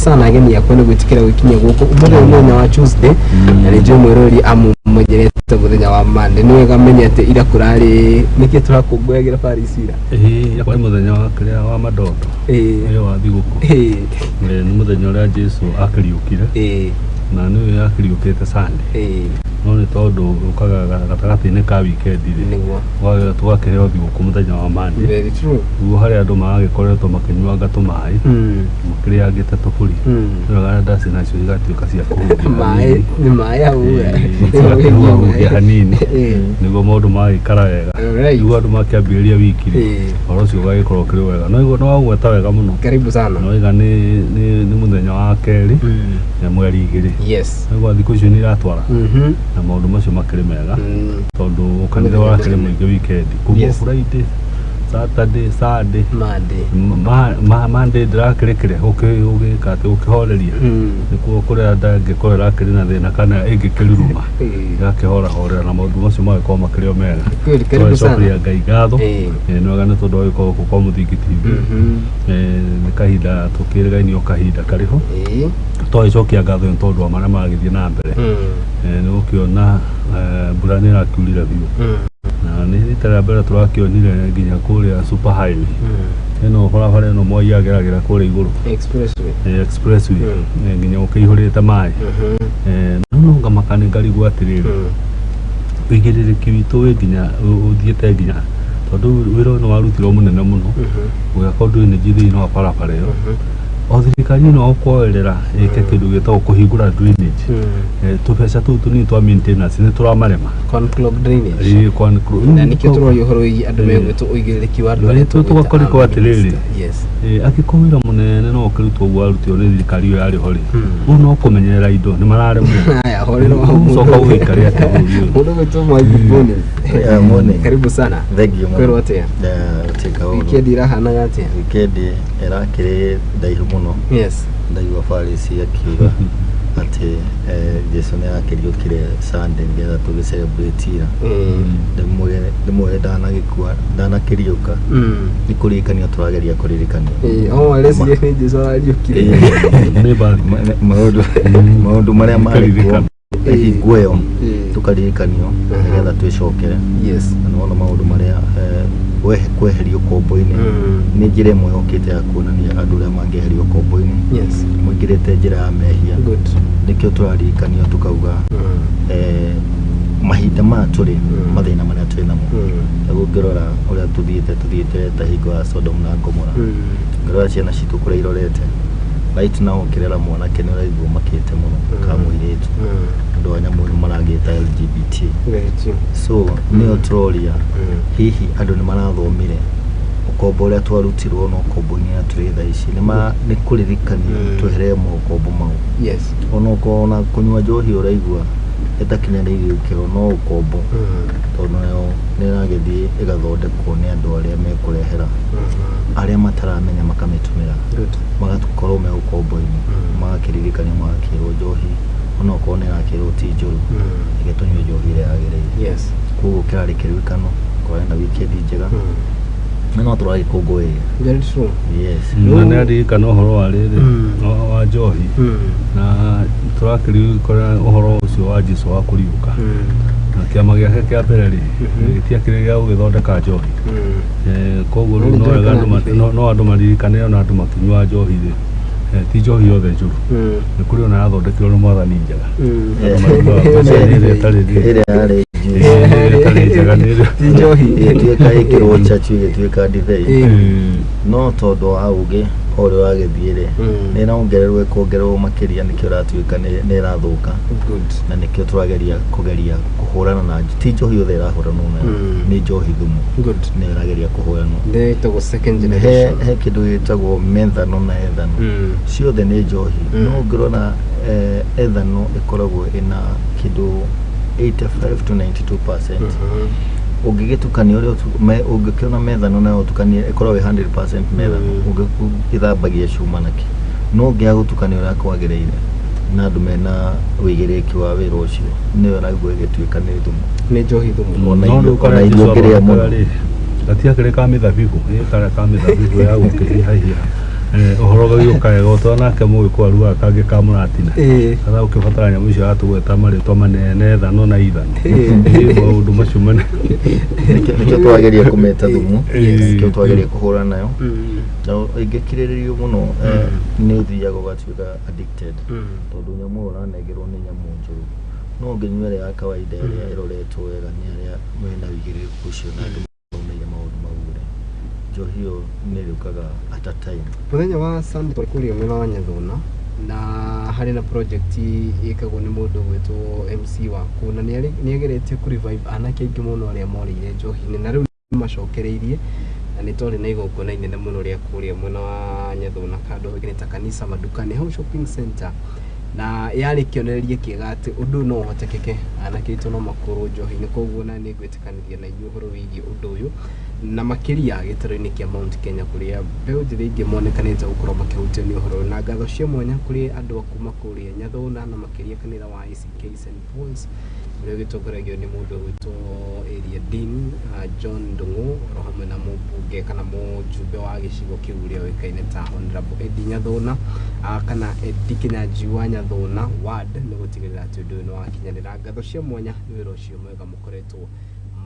Sana ageni akwa nĩ gwĩtĩkĩra gwĩkinyia gũkũ ũmũthĩ nĩ mũthenya wa Tuesday, na nĩ njũĩ mwĩrori amũmenyerete mũthenya wa Monday. Nĩ wega menye atĩ ira kũrarĩ nĩkĩ tũrakũngũyagĩra Paris ira? Ĩĩ, kwarĩ mũthenya wa kĩrĩa wa madondo. Ũyũ wa thigũkũ. Nĩ mũthenya ũrĩa Jesu akĩriũkire. Na nĩwe akĩriũkĩte Sunday. No nĩ tondũ ũkaga gatagatĩ-inĩ ka weekend rĩ, Nĩguo. Tũgakĩheo thigũkũ mũthenya wa Monday. Very true. Nĩguo harĩa andũ maragĩkoretwo makĩnyuanga tũmaĩ, makĩrĩangĩte tũbũri. Nĩ wega ndaci nacio igatuĩka cia kũhuhia Maĩ hanini. nĩ maĩ hau we. Kũhuhia hanini nĩguo maũndũ magĩikara wega. Nĩguo andũ makĩambĩrĩria wiki rĩ, ũhoro ũcio ũgagĩkorwo ũkĩrĩ wega. No nĩ wagweta wega mũno. Karibu sana. Nĩ waiga nĩ mũthenya wa kerĩ na mweri 2. Nĩguo thikũ icio nĩ iratwara na maũndũ macio makĩrĩ mega tondũ kanitha ũrakĩrĩ mũingĩ weekend kuma Friday, Saturday, Sunday. Monday. Monday ndĩrakĩrĩ kĩrĩa ũgĩka atĩ ũkĩhoreria nĩkuo kũrĩa ndangĩkorwo ĩrakĩrĩ na thĩna kana ĩngĩkĩruruma ĩgakĩhorahorera na maũndũ macio magĩkorwo makĩrĩ o mega. Good, karibu sana. Tũgacokeria Ngai ngatho. Nĩ wega nĩ tondũ wa gũkorwo gũkũ kwa Mũthingi TV. Nĩ kahinda tũkĩrĩgaine o kahinda karĩ ho. Twagĩcokia ngatho nĩ tondũ wa marĩa maragĩthiĩ na mbere. Nĩ ũkĩona mbura nĩ ĩrakiurire biũ. Na nĩ rita rĩa mbere tũrakĩonire nginya kũrĩa super highway. Ĩno barabara ĩno Moi ageragĩra kũrĩa igũrũ. Expressway. Expressway. Nginya ũkĩihũrĩte maĩ. No no ngamaka nĩ ngarigwo atĩrĩrĩ. Ũigĩrĩrĩki witũ wĩ nginya ũthiĩte nginya tondũ wĩra ũyũ nĩ warutirwo mũnene mũno gwĩka drainage thĩinĩ wa barabara ĩyo. O thirikari ĩno ũkuoerera ĩke kĩndũ gĩtagwo kũhingũra drainage. Tũbeca tũu tũnini twa maintenance nĩ tũramarema. Conclog drainage. Ĩĩ, Na nĩkĩo tũroria ũhoro wĩgiĩ andũ megwĩtwo ũigĩrĩrĩki wa andũ arĩa Tũgakora tũgwĩta atĩrĩrĩ. minister. Yes. Angĩkorwo wĩra mũnene no ũkĩrutwo ũguo warutirwo nĩ thirikari ĩyo yarĩ ho rĩ, rĩu no kũmenyerera indo nĩ mararemwo. Haya, horera hau. Ũcoka ũgĩikare atĩa bũrũri ũyũ? Mũndũ gwĩtwo Mwai, good morning. Yeah, morning. Karibu sana. Thank you mũno. Kwĩrwo atĩa? Yeah, gũtuĩka ũru. Weekend ĩrahanaga atĩa? Weekend ĩrakĩrĩ ndaihu mũno. Ndaigua Farisi akiuga atĩ Jesu nĩ akĩriũkire Sunday nĩgetha tũgĩ celebrate ira. Ndĩmwĩre ndanagĩkua, ndanakĩriũka. Nĩ kũririkanio tũrageria kũririkanio. Oh, areciria nĩ Jesu arariũkire. Nĩ birthday. Maũndũ marĩa marĩ kuo Kũririkana. Hingo ĩyo tũkaririkanio nĩgetha twĩcokere. Na nĩwona maũndũ marĩa kweherio ũkombo-inĩ nĩ njĩra ĩmwe yũkĩte ya kuonania andũ ũrĩa mangĩeherio ũkombo-inĩ mũingĩrĩte njĩra ya mehia. Nĩkĩo tũraririkanio tukauga mahinda maya tũrĩ mathĩna marĩa twĩ namo. Rĩu ũngĩrora ũrĩa tũthiĩte ta hingo ya Sodom na Gomora, ũngĩrora ciana citũ kũrĩa irorete right now, ũkĩrera mwanake nĩ ũraigua ũmakĩte mũno ka mũirĩtu ũndũ wa nyamũ ĩno maragĩta LGBT. Very true. So nĩyo tũroria hihi andũ nĩ marathomire ũkombo ũrĩa twarutirwo na ũkombo-inĩ ũrĩa tũrĩ thaa ici nĩ kũririkanio tweherere maũkombo mau. Ona okorwo ona kũnyua njohi ũraigua ĩtakinyanĩirie ikĩro no ũkombo tondũ nayo nĩ ĩragĩthiĩ ĩgathondekwo nĩ andũ arĩa mekũrehera arĩa mataramenya makamĩtũmĩra magakorwo me ũkombo-inĩ magakĩririkanio magakĩrwo njohi onokorwo nĩ ĩrakĩrwo ti njũru, reke tũnyue njohi ĩrĩa yagĩrĩire. Koguo kĩrarĩ kĩririkano kũrarĩ na weekend njega na no tũragĩkũngũĩire. Very true. Yes. Na nĩ aririkana ũhoro wa rĩrĩ wa njohi na tũrakĩririkana ũhoro ũcio wa Jesu wa kũriũka na kĩama gĩake kĩa mbere rĩ gĩtiakĩrĩ gĩa gũgĩthondeka njohi. Koguo rĩu no wega no andũ maririkane ona andũ makĩnyua njohi rĩ, ti njohi yothe njũru, nĩ kũrĩ ona yathondekirwo nĩ mwathani njega. Andũ mariguaga mbeca nĩ ĩrĩa ĩtarĩ rĩ Ĩrĩa yarĩ juice. Ĩrĩa ĩtarĩ njega nĩ ĩrĩa Ti njohi. Ĩgĩtuĩka ĩkĩrwo chachu ĩgĩtuĩka ndibei. No tondũ wa ũgĩ o ũrĩa ũragĩthiĩ rĩ, nĩ ĩrongererwo ĩkongererwo makĩria nĩkĩo ĩratuĩka nĩ ĩrathũka. Na nĩkĩo tũrageria kũgeria kũhũrana na ti njohi yothe ĩrahũranwo nayo, nĩ njohi thumu. Nĩyo ĩrageria kũhũranwo. Nĩyo ĩtagwo second He generation. he kĩndũ gĩtagwo methano na ethano. Ciothe nĩ njohi. No ũngĩrora ethano ĩkoragwo ĩna kĩndũ 85 to 92%. Ũngĩgĩtukania ũrĩa ũngĩkĩona methano nayo ũtukanie ĩkoragwo ĩ 100% methano. Ĩthambagia cuma na kĩ. No ũngĩaga gũtukania ũrĩa kwagĩrĩire na andũ mena ũigĩrĩrĩki wa wĩra ũcio nĩyo ĩraigua ĩgĩtuĩka nĩ thumu. Nĩ njohi thumu. Ona No irio rĩu ona karĩa irio Jesũ ũngĩrĩa mũno. athondekaga rĩ, gatiakĩrĩ ka mĩthabibũ, ĩ karĩa ka mĩthabibũ ya gũkĩhihahiha. Ũhoro ũgagĩũka wega ũtona nake mũgĩkũyũ arugaga kangĩ ka mũratina. Sasa ũkĩbatara nyamũ icio atũgweta marĩtwa manene thano na ithano. Maũndũ macio manene. Nĩkĩo twageria kũmeta thumu, nĩkĩo twageria kũhũra nayo. Na ĩngĩkirĩrĩrio mũno, nĩ ũthiaga ũgatuĩka addicted, tondũ nyamũ ĩyo ũranengerwo nĩ nyamũ njũru. No ũngĩnyua ĩrĩa ya kawaida, ĩrĩa ĩroretwo wega nĩ arĩa mena ũigĩrĩrĩku ũcio na andũ mathomeire maũndũ mau rĩ, njohi ĩyo nĩ ĩrĩũkaga at a time. Mũthenya wa Sunday twarĩ kũrĩa mwena wa Nyathuna na harĩ na project ĩkagwo nĩ mũndũ ũgwĩtwo MC waku, na nĩ ageretie kũ revive anake aingĩ mũno arĩa morĩire njohi-inĩ, na rĩu nĩ macokereirie, na nĩ twarĩ na igongona inene mũno rĩa kũrĩa mwena wa Nyathuna, kandũ hoĩkaine ta Kanisa Madukani hau shopping center, na yarĩ kĩonereria kĩega atĩ ũndũ ũyũ no ũhotekeke, anake aitũ no makorwo njohi-inĩ. Koguo na nĩ ngwĩtĩkanĩria na inyuĩ ũhoro wĩgiĩ ũndũ ũyũ, na makĩria gĩtarũ-inĩ kĩa Mount Kenya kũrĩa mbeũ njĩthĩ aingĩ monekanĩte gũkorwo makĩhutio nĩ ũhoro ũyũ. Na ngatho cia mwanya kũrĩ andũ a kuma kũrĩa Nyathuna na makĩria kanitha wa ACK St Paul's ũrĩa ũgĩtongoragio nĩ mũndũ ũgwĩtwo Area Dean John Ndung'u, oro hamwe na mũmbunge kana mũjumbe wa gĩcigo kĩu ũrĩa ũĩkaine ta Honorable Eddie Nyathuna, kana Eddie Kinyanjui wa Nyathuna ward, nĩ gũtigĩrĩra atĩ ũndũ ũyũ nĩ wakinyanĩra. Ngatho cia mwanya nĩ wĩra ũcio mwega mũkoretwo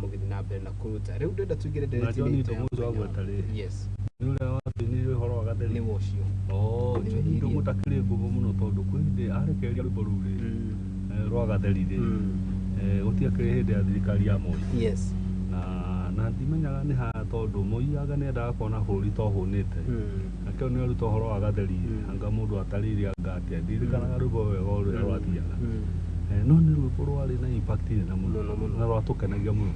mũgĩthiĩ na mbere na kũruta. Rĩu ndĩrenda tũingĩre Na ndereti-inĩ John itũ ya Ndung'u ũcio mũthenya. wagweta rĩ, Yes. nĩ ũrĩa watũinĩire ũhoro wa gatheri? Nĩwe ũcio. Oh, Nĩwe John Area. Ndung'u ndakĩrĩ ngumo mũno, tondũ kwĩ hĩndĩ arekereria rwĩmbo rũu rĩ, rwa gatheri rĩ, gũtiakĩrĩ hĩndĩ ya thirikari ya Moi. Na ndimenyaga nĩ ha, tondũ Moi anga nĩendaga kuona bũrũri to hũnĩte. Nakĩo nĩ aruta ũhoro wa gatheri, anga mũndũ atarĩire anga atĩa, ndirikanaga rwĩmbo wega ũrĩa rwathiaga. No nĩ rwĩmbo rwarĩ na impact nene mũno. Mũno, mũno. Na rwatũkenagia mũno.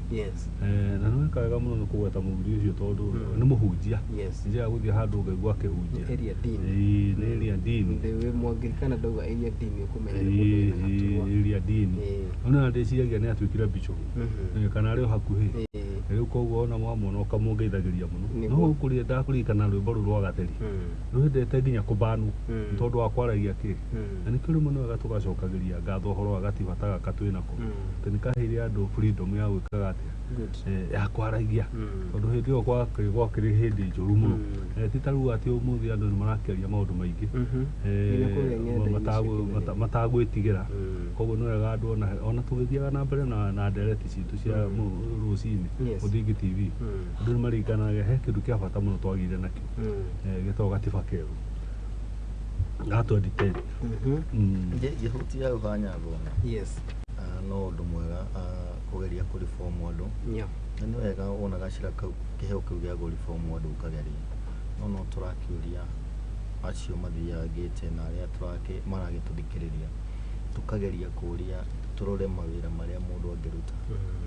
Na nĩ weka wega mũno nĩ kũgweta mũthuri ũcio, tondũ nĩ mũhunjia. Njĩra gũthiĩ handũ ngaigua akĩhunjia. Area Dean. Ĩĩ, nĩ Area Dean. Ndĩ Mũangirikana ndauga Area Dean ũkũmenya nĩ mũndũ wĩna gaturwa. Area Dean. No ndĩciragia nĩ atuĩkire bishop. Kana arĩ o hakuhĩ. Rĩu koguo ona mwamwona ũkamũngeithagĩria mũno. No gũkũ ndakũririkana rwĩmbo rũu rwa gatheri rwendete nginya kũbanwo tondũ wa kwaragia kĩ. Na nĩkĩo rĩmwe nĩ wega tũgacokagĩria ngatho ũhoro wa gatiba ta gaka twĩnako, atĩ nĩ kaheire andũ freedom ya gwĩkaga atĩa, ya kwaragia, tondũ hĩndĩ ĩyo gwakĩrĩ hĩndĩ njũru mũno. Ti ta rĩu atĩ ũmũthĩ andũ nĩ marakĩaria maũndũ maingĩ Nginya kũrĩa ng'enda-inĩ cia ũkinyanĩria. Matagwĩtigĩra. Koguo nĩ wega andũ ona tũgĩthiaga na mbere na ndereti citũ cia rũcinĩ, Mũthingi TV, andũ nĩ maririkanaga he kĩndũ kĩa bata mũno twagĩire nakĩo, gĩtagwo gatiba kerũ ga 2010. Ngĩhutia hau ha Nyathuna, no ũndũ mwega kũgeria kũ-reform andũ. Na nĩ wega wona gacĩra kau, kĩheo kĩu gĩa kũ-reform andũ ũkageria, no tũrakĩũria acio mathiaga ngĩte na arĩa maragĩtũthikĩrĩria, tũkageria kũria tũrore mawĩra marĩa mũndũ angĩruta,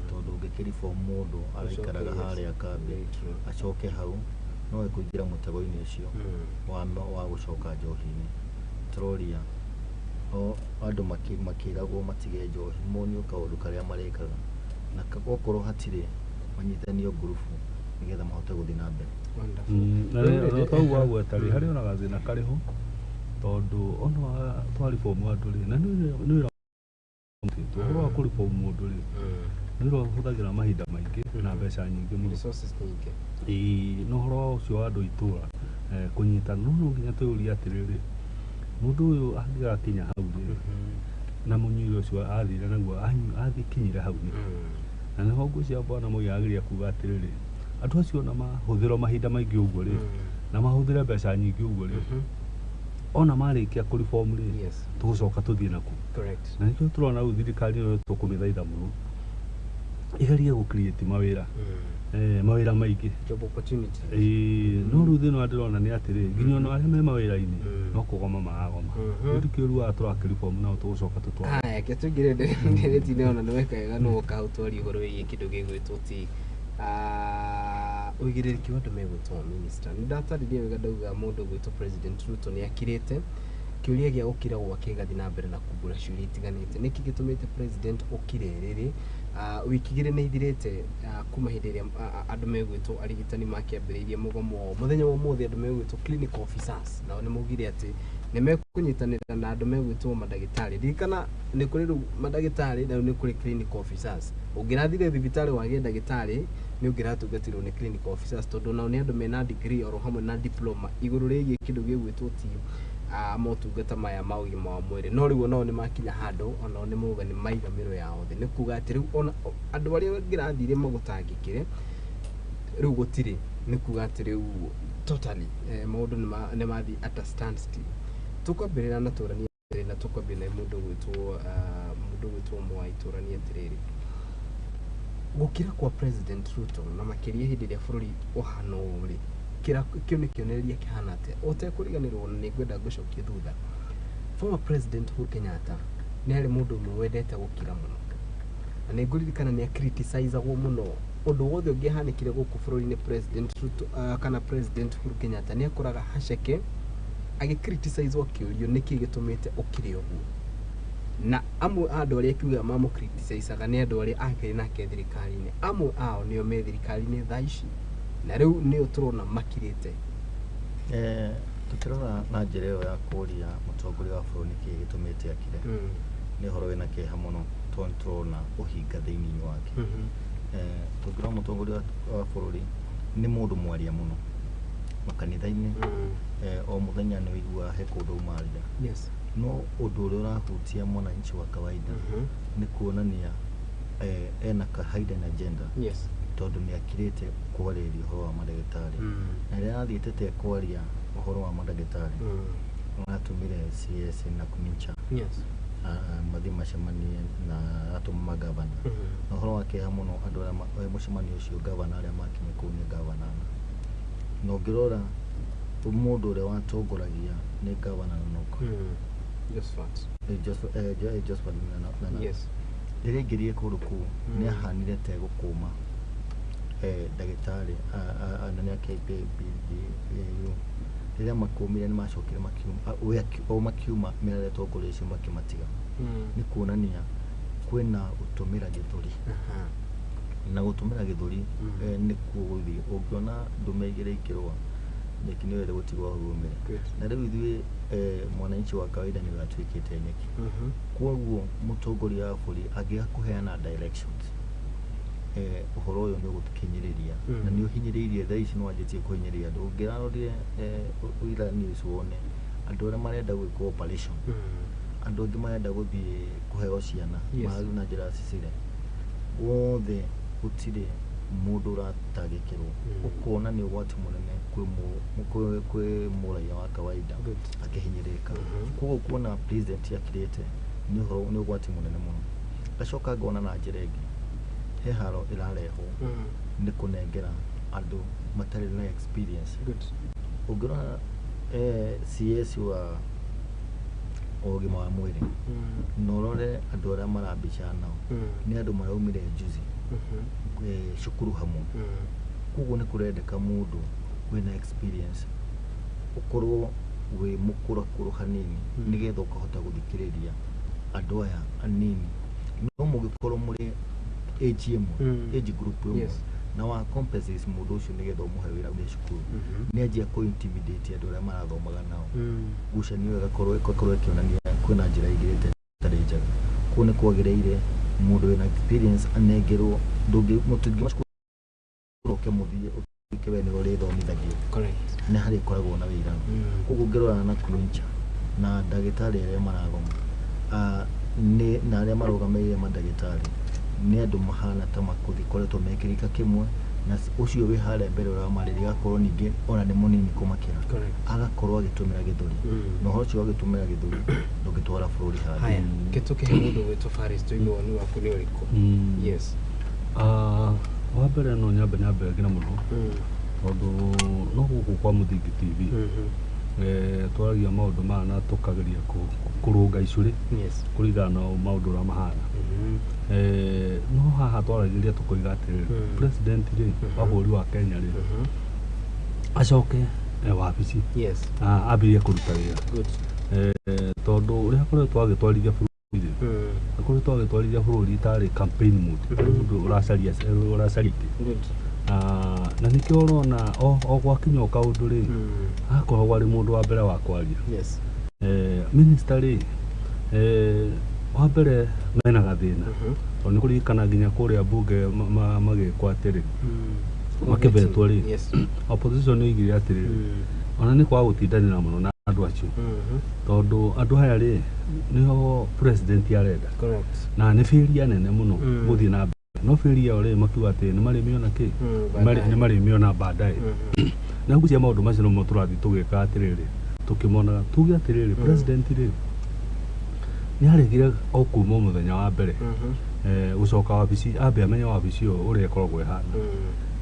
tondũ ũngĩkĩ-reform mũndũ araikaraga harĩa kambĩ, Very true. acoke hau no ekũingĩra mũtego-inĩ ũcio wa gũcoka njohi-inĩ. Tũroria o andũ makĩragwo matige njohi, monio kaũndũ karĩa marekaga, na okorwo hatirĩ manyitanio ngurubu nĩgetha mahote gũthiĩ na mbere. Wonderful. Na rĩ, tau wagweta rĩ, harĩ ona gathĩna karĩ ho, tondũ ona twa reform andũ rĩ, na nĩ wĩra ũhoro wa kũ reform mũndũ rĩ, nĩ wĩra ũhũthagĩra mahinda maingĩ na mbeca nyingĩ mũno. Resources nyingĩ. Ĩĩ, na ũhoro ũcio wa andũ a itũra kũnyitana, no nginya twĩyũrie atĩrĩrĩ, mũndũ ũyũ angĩgakinya hau rĩ, na mũnyuire ũcio athire naguo athikinyire hau nĩkĩ? Na nĩho ngwĩciria bwana Moi ageria kuga atĩrĩrĩ, andũ acio ona mahũthĩrwo mahinda maingĩ ũguo rĩ, na mahũthĩre mbeca nyingĩ ũguo rĩ, ona marĩkia kũ reform rĩ, tũgũcoka tũthiĩ naku. Na nĩkĩo tũrona rĩu thirikari ĩno tũkũmĩthaitha mũno ĩgerie gũ create mawĩra, mawĩra maingĩ. Job opportunities. Ĩĩ, no rĩu thĩna ũrĩa ndĩrona nĩ atĩrĩ, nginya ona arĩa me mawĩra-inĩ no kũgoma maragoma. Rĩu ndikĩũĩ rĩu aya tũrakĩ reform nao tũgũcoka tũtware. Haya, ke tũingĩre ndereti-inĩ, ona nĩ weka wega nĩ woka hau twarie ũhoro wĩgiĩ kĩndũ gĩgwĩtwo ti ũigĩrĩrĩki wa andũ megwĩtwo minister. Nĩ ndatarĩria wega ndauga mũndũ ũgwĩtwo President Ruto nĩ akirĩte. Kĩũria gĩa gũkira gwake gĩgathiĩ na mbere na kumbũra ciũria itiganĩte. Nĩkĩ gĩtũmĩte president ũkire rĩrĩ? Wiki igĩrĩ nĩ ithirĩte kuma hĩndĩ ĩrĩa andũ megwĩtwo arigitani makĩambĩrĩirie mũgomo wao. Mũthenya wa ũmũthĩ andũ megwĩtwo clinical officers nao nĩ maugire atĩ nĩ mekũnyitanĩra na andũ megwĩtwo mandagĩtarĩ. Ririkana nĩ kũrĩ rĩu mandagĩtarĩ na rĩu nĩ kũrĩ clinical officers. Ũngĩrathire thibitarĩ wage ndagĩtarĩ Nĩ ũngĩratungatirwo nĩ clinical officers, tondũ nao nĩ andũ mena degree oro hamwe na diploma igũrũ rĩgiĩ kĩndũ gĩgwĩtwo ti motungata maya ma ũgima wa mwĩrĩ. No rĩu onao nĩ makinya handũ onao nĩ mauga nĩ maiga mĩro yao thĩ, nĩ kuga atĩ rĩu ona andũ arĩa ngĩrathire magũtangĩkĩre rĩu gũtirĩ, nĩ kuga atĩ rĩu totally maũndũ nĩ mathiĩ at a standstill. Tũkwambĩrĩra na tũranie atĩrĩrĩ, na tũkwambia na mũndũ ũgwĩtwo Mwai. Tũranie atĩrĩrĩ, gũkira kwa President Ruto na makĩria hĩndĩ ĩrĩa bũrũri ũhana ũũ rĩ, kĩu nĩ kĩonereria kĩhana atĩa? Ũtekũriganĩrwo, na nĩ ngwenda ngũcokie thutha, former President Uhuru Kenyatta nĩ arĩ mũndũ ũmwe wendete gũkira mũno, na nĩ ngũririkana nĩ acriticizagwo mũno ũndũ wothe ũngĩahanĩkire gũkũ bũrũri-inĩ. President Ruto kana President Uhuru Kenyatta nĩ akoraga haceke agĩcriticizwo, akĩũrio nĩkĩ gĩtũmĩte ũkire ũguo, na amwe a andũ arĩa akiuga mamũcriticizaga nĩ andũ arĩa akĩrĩ nake thirikari-inĩ. Amwe ao nĩo me thirikari-inĩ thaa ici, na rĩu nĩo tũrona makirĩte. Tũkĩrora na njĩra ĩyo ya kũria mũtongoria wa bũrũri nĩkĩ gĩtũmĩte akire, nĩ ũhoro wĩna kĩeha mũno, tondũ nĩ tũrona ũhinga thĩinĩ wake. Tũngĩrora mũtongoria wa bũrũri nĩ mũndũ mwaria mũno makanitha-inĩ, o mũthenya nĩ ũiguaga he kũndũ umaria, no ũndũ ũrĩa ũrahutia mwananchi wa kawaida nĩ kuonania ena ka hidden agenda, tondũ nĩ akirĩte kwarĩrĩria ũhoro wa mandagĩtarĩ. Na rĩrĩa arathiĩte te kwaria ũhoro wa mandagĩtarĩ, aratũmire CS na Nakhumicha mathiĩ macemanie na atũma magavana. Na ũhoro wa kĩeha mũno, andũ arĩa mũcemanio ũcio, gavana arĩa makinya kũu nĩ gavana ana, na ũngĩrora mũndũ ũrĩa watongoragia nĩ gavana Nanok. Josephat. Josephat Nanok. Rĩrĩa aingĩrire kũndũ kũu, nĩ ahanire te gũkũma ndagĩtarĩ anene a KPBDAU. Rĩrĩa makũmire, nĩ macokire makiuma, o makiuma mĩario atongoria acio makĩmatiga. Nĩ kuonania kwĩna gũtũmĩra gĩthũri, na gũtũmĩra gĩthũri nĩkuo gũthiĩ ũngĩona ndume igĩrĩ ikĩrũa, nyeki nĩyo ĩrĩ gũtigwo hau ũmĩre. Na rĩu ithuĩ mwananchi wa kawaida nĩwe atuĩkĩte nyeki. Koguo mũtongoria wa bũrũri angĩaga kũheana directions, ũhoro ũyũ nĩ ũgũtũkinyĩrĩria na nĩ ũhinyĩrĩirie. Thaa ici nĩ wanjĩtie kũhinyĩrĩria andũ. Ũngĩrarorire ira news, wone andũ arĩa marenda gwĩkwo operation, andũ angĩ marenda gũthiĩ kũheo ciana marathiĩ na njĩra cicire wothe, gũtirĩ mũndũ ũratangĩkĩrwo. Ũkona nĩ ũgwati mũnene kwĩ mũraia wa kawaida akĩhinyĩrĩrĩka. Koguo kuona president akirĩte nĩ ũhoro nĩ ũgwati mũnene mũno. Ngacoka ngona na njĩra ĩngĩ he haro ĩrarehwo nĩ kũnengera andũ matarĩ na experience. Ũngĩrora CS wa ũgima wa mwĩrĩ na ũrore andũ arĩa marambicana nao, nĩ andũ maraumire juzi cukuru hamwe. Koguo nĩ kũrendeka mũndũ wĩna experience, ũkorwo wĩ mũkũrakũrũ hanini, nĩgetha ũkahota gũthikĩrĩria andũ aya anini. No mũngĩkorwo mũrĩ age ĩmwe, age group ĩmwe, na wa compensate mũndũ ũcio nĩgetha ũmũhe wĩra wĩ cukuru, nĩ anjia kũ intimidate andũ arĩa marathomaga nao. Ngucanio ĩyo ĩgakorwo ĩkĩonania kwĩna njĩra igĩrĩte ĩtarĩ njega. Koguo nĩ kwagĩrĩire mũndũ wĩna experience anengerwo. Ndũngĩ mũtingĩuma cukuru ũke mũthiĩ ũtuĩke we nĩwe ũrĩthomithagio. Nĩ harĩ koragwo na wĩirano. Koguo ũngĩrora na Nakhumicha na ndagĩtarĩ arĩa maragoma, nĩ na arĩa marũgamĩrĩire mandagĩtarĩ, nĩ andũ mahana ta makoretwo me kĩrika kĩmwe, na ũcio wĩ harĩa mbere ũramarĩria agakorwo ningĩ ona nĩ mũnini kũmakĩra, agakorwo agĩtũmĩra gĩthũri, na ũhoro ũcio wa gĩtũmĩra gĩthũri ndũngĩtwara bũrũri handũ. Haya, kĩtũkĩhe mũndũ gwĩtwo Faris, tũigue woni waku nĩ ũrĩkũ. Yes. Wa mbere no nyambe ngene mũno, tondũ no gũkũ kwa Mũthingi TV twaragia maũndũ maya na tũkageria kũrũnga icũrĩ kũringana na maũndũ ũrĩa mahana. No haha twaragĩria tũkoiga atĩrĩrĩ, president rĩ wa bũrũri wa Kenya rĩ, acoke wabici, ambĩrĩrie kũruta wĩra, tondũ ũrĩa akoretwo agĩtwarithia bũrũri rĩ, akoretwo agĩtwarithia bũrũri tarĩ campaign mode, tarĩ mũndũ ũracaria itĩ. Na nĩkĩo ũrona o gwakinya o kaũndũ rĩ, akoragwo arĩ mũndũ wa mbere wa kwaria. Minister rĩ, Wa mbere mena gathĩna tondũ nĩ kũririkana nginya kũrĩa bunge magĩkwo atĩrĩ, makĩbetwo rĩ, opposition yoigire atĩrĩrĩ, ona nĩ kwaga gũtindanĩra mũno na andũ acio, tondũ andũ aya rĩ nĩo president arenda. Na nĩ failure nene mũno gũthiĩ na mbere, no failure ĩyo rĩ makiuga atĩ nĩ marĩmĩona kĩ, nĩ marĩmĩona baadaye. Na ngwĩciria maũndũ macio nomo tũrathiĩ tũgĩka atĩrĩrĩ, tũkĩmonaga. Tuge atĩrĩrĩ, president rĩ nĩ aregire o kuma o mũthenya wa mbere gũcoka wabici, ambe amenye wabici ĩyo ũrĩa ĩkoragwo ĩhana.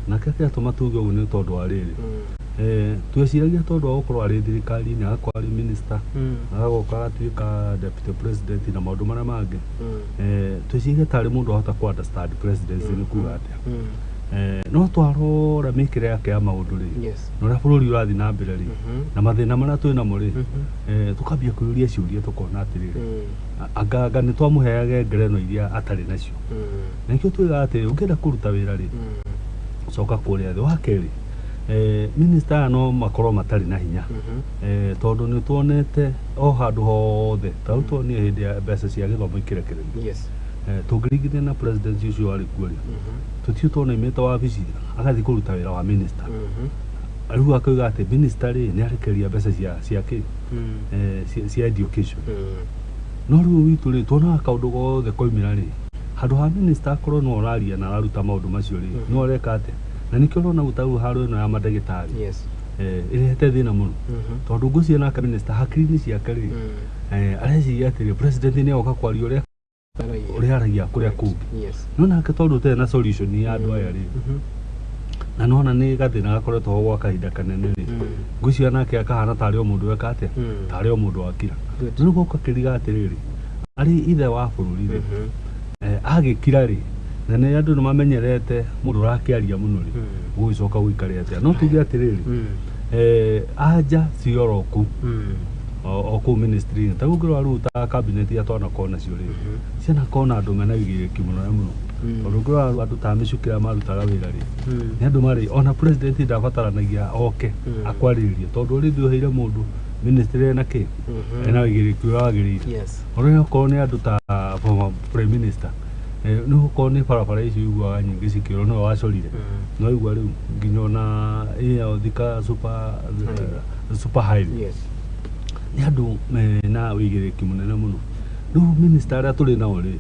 Nake kĩratũma tuge ũguo nĩ tondũ wa rĩrĩ, tweciragia tondũ wa gũkorwo arĩ thirikari-inĩ, agakorwo arĩ minister, agoka agatuĩka deputy president na maũndũ marĩa mangĩ, tweciragia tarĩ mũndũ ahota ku understand presidency nĩ kuga atĩa. No twarora mĩkĩre yake ya maũndũ rĩ, na ũrĩa bũrũri ũrathiĩ na mbere rĩ, na mathĩna marĩa twĩ namo rĩ, tũkambia kwĩyũria ciũria, tũkona atĩrĩrĩ, anga nĩ twamũheage ngereno iria atarĩ nacio. Na nĩkĩo tuigaga atĩ ũngĩenda kũruta wĩra rĩ, coka kũrĩa thĩ. Wa kerĩ, minister aya no makorwo matarĩ na hinya, tondũ nĩ tuonete o handũ hothe, ta rĩu tuonire hĩndĩ ya mbeca cia gĩthomo ikĩrekererio, tũngĩringithania na president ũcio warĩ kuo rĩ, tũtiũ tuona aimĩte wabici agathiĩ kũruta wĩra wa minister. Rĩu akauga atĩ minister rĩ nĩ arekereria mbeca cia kĩ, cia education. No rĩu witũ rĩ, tuonaga kaũndũ gothe koimĩra rĩ, handũ ha minister akorwo no ũraria na araruta maũndũ macio rĩ, no areka atĩa? Na nĩkĩo ũrona ta rĩu haro ĩno ya mandagĩtarĩ ĩrehete thĩna mũno, tondũ ngwĩciria nake minister hakiri-inĩ ciake rĩ, areciria atĩrĩ, president nĩ agoka kwaria ũrĩa ũrĩa aragia kũrĩa kũngĩ. No nake tondũ ũtarĩ na solution ya andũ aya rĩ, na nona nĩ gathĩna gakoretwo ho gwa kahinda kanene rĩ, ngwĩciria nake akahana tarĩ o mũndũ weka atĩa, tarĩ o mũndũ wakira. No nĩguo ũgakĩriga atĩrĩrĩ, arĩ ithe wa bũrũri rĩ, agĩkira rĩ, na nĩ andũ nĩ mamenyerete mũndũ ũrakĩaria mũno rĩ, gũgĩcoka gũikare atĩa? No tuge atĩrĩrĩ, anja ci oro kũu, o kũu ministry-inĩ. Ta rĩu ũngĩrora rĩu ta cabinet iria twanakorwo nacio rĩ, cianakorwo na andũ mena ũigĩrĩrĩki mũnene mũno, tondũ ũngĩrora andũ ta mĩcuki arĩa marutaga wĩra rĩ, nĩ andũ marĩ ona president ndabataranagia oke akwarĩrĩrie, tondũ already ũheire mũndũ ministry ĩna kĩ, ena ũigĩrĩrĩki ũrĩa wagĩrĩire. Ũrĩa okorwo nĩ andũ ta former prime minister, nĩ gũkorwo nĩ barabara icio iguaga nyingĩ cikĩũrwo nĩwe wacorire. No igua rĩu nginya ona ĩyo Thika super highway, nĩ andũ mena ũigĩrĩrĩki mũnene mũno. Rĩu minister arĩa tũrĩ nao rĩ,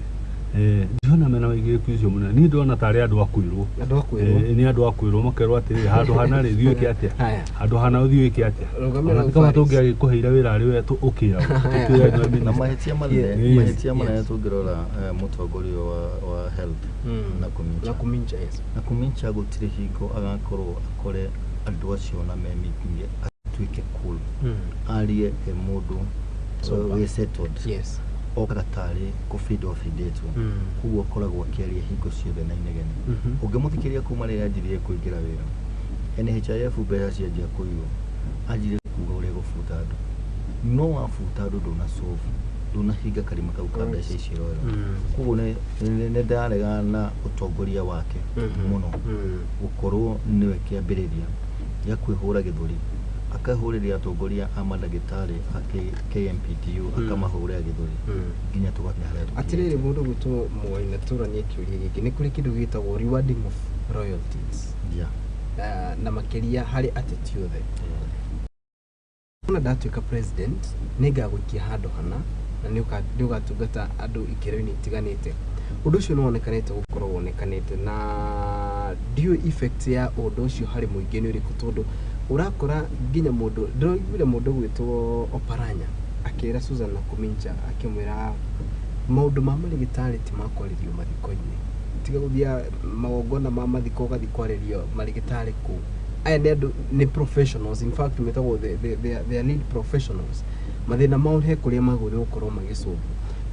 ndiona mena ũigĩrĩrĩki ũcio mũnene. Niĩ ndĩrona tarĩ andũ a kwĩrwo. Andũ a kwĩrwo. Nĩ andũ a kwĩrwo, makerwo atĩrĩrĩ, handũ hana rĩ, thiĩ ũĩke atĩa, Haya. handũ hana ũthiĩ ũĩke atĩa. Rũgamĩra Ona hau ti kaba Paris. tũngĩagĩkũheire wĩra arĩ we ũkĩragwo tũkĩũra nĩwe Na minister. mahĩtia manene, mahĩtia manene tũngĩrora, mũtongoria wa health na Kumincha. Na Kumincha, yes. Na Kumincha gũtirĩ hingo agakorwo akore andũ acio na me meeting atuĩke cool, arie e mũndũ Sober. wĩ settled. Okaga tarĩ kũbindwo abindĩtwo. Koguo akoragwo akĩaria hingo ciothe na inegene. Ũngĩmũthikĩrĩria kuma rĩrĩa anjirie kũingĩra wĩra, NHIF mbeca cianjia kũiywo, anjirie kuga ũrĩa gũbuta andũ. No wabuta andũ ndũna solve, ndũnahinga karima kau ka mbeca icio iroerwo. Koguo nĩ ndaregana na ũtongoria wake mũno, gũkorwo nĩwe kĩambĩrĩria gĩa kwĩhũra gĩthũri, akahũrĩria atongoria a mandagĩtarĩ a KMPDU, akamahũrĩra gĩthũri nginya tũgakinya harĩa tũkinyĩte. Atĩrĩrĩ, mũndũ gwĩtwo Mwai na tũranie kĩũria gĩkĩ, nĩ kũrĩ kĩndũ gĩtagwo rewarding of royalties, na makĩria harĩ ateti othe. Ona ndatuĩka president, nĩ ngagũikia handũ hana na nĩ ũgatungata andũ ikĩro-inĩ itiganĩte. Ũndũ ũcio nĩ wonekanĩte gũkorwo wonekanĩte, na ndiũĩ effect ya ũndũ ũcio harĩ mũingĩ nĩ ũrĩkũ, tondũ ũrakora nginya mũndũ, ndĩraiguire mũndũ gwĩtwo Oparanya akĩra Susan Nakumincha, akĩmwĩra maũndũ ma marigitari ti ma kwarĩrio mathiko-inĩ, tiga gũthiĩ magongona ma mathiko ũgathiĩ kwarĩrio marigitari kũu. Aya nĩ andũ nĩ professionals, in fact metagwo they are lead professionals. Mathĩna mao he kũrĩa magũrĩirwo gũkorwo magĩcũngwo.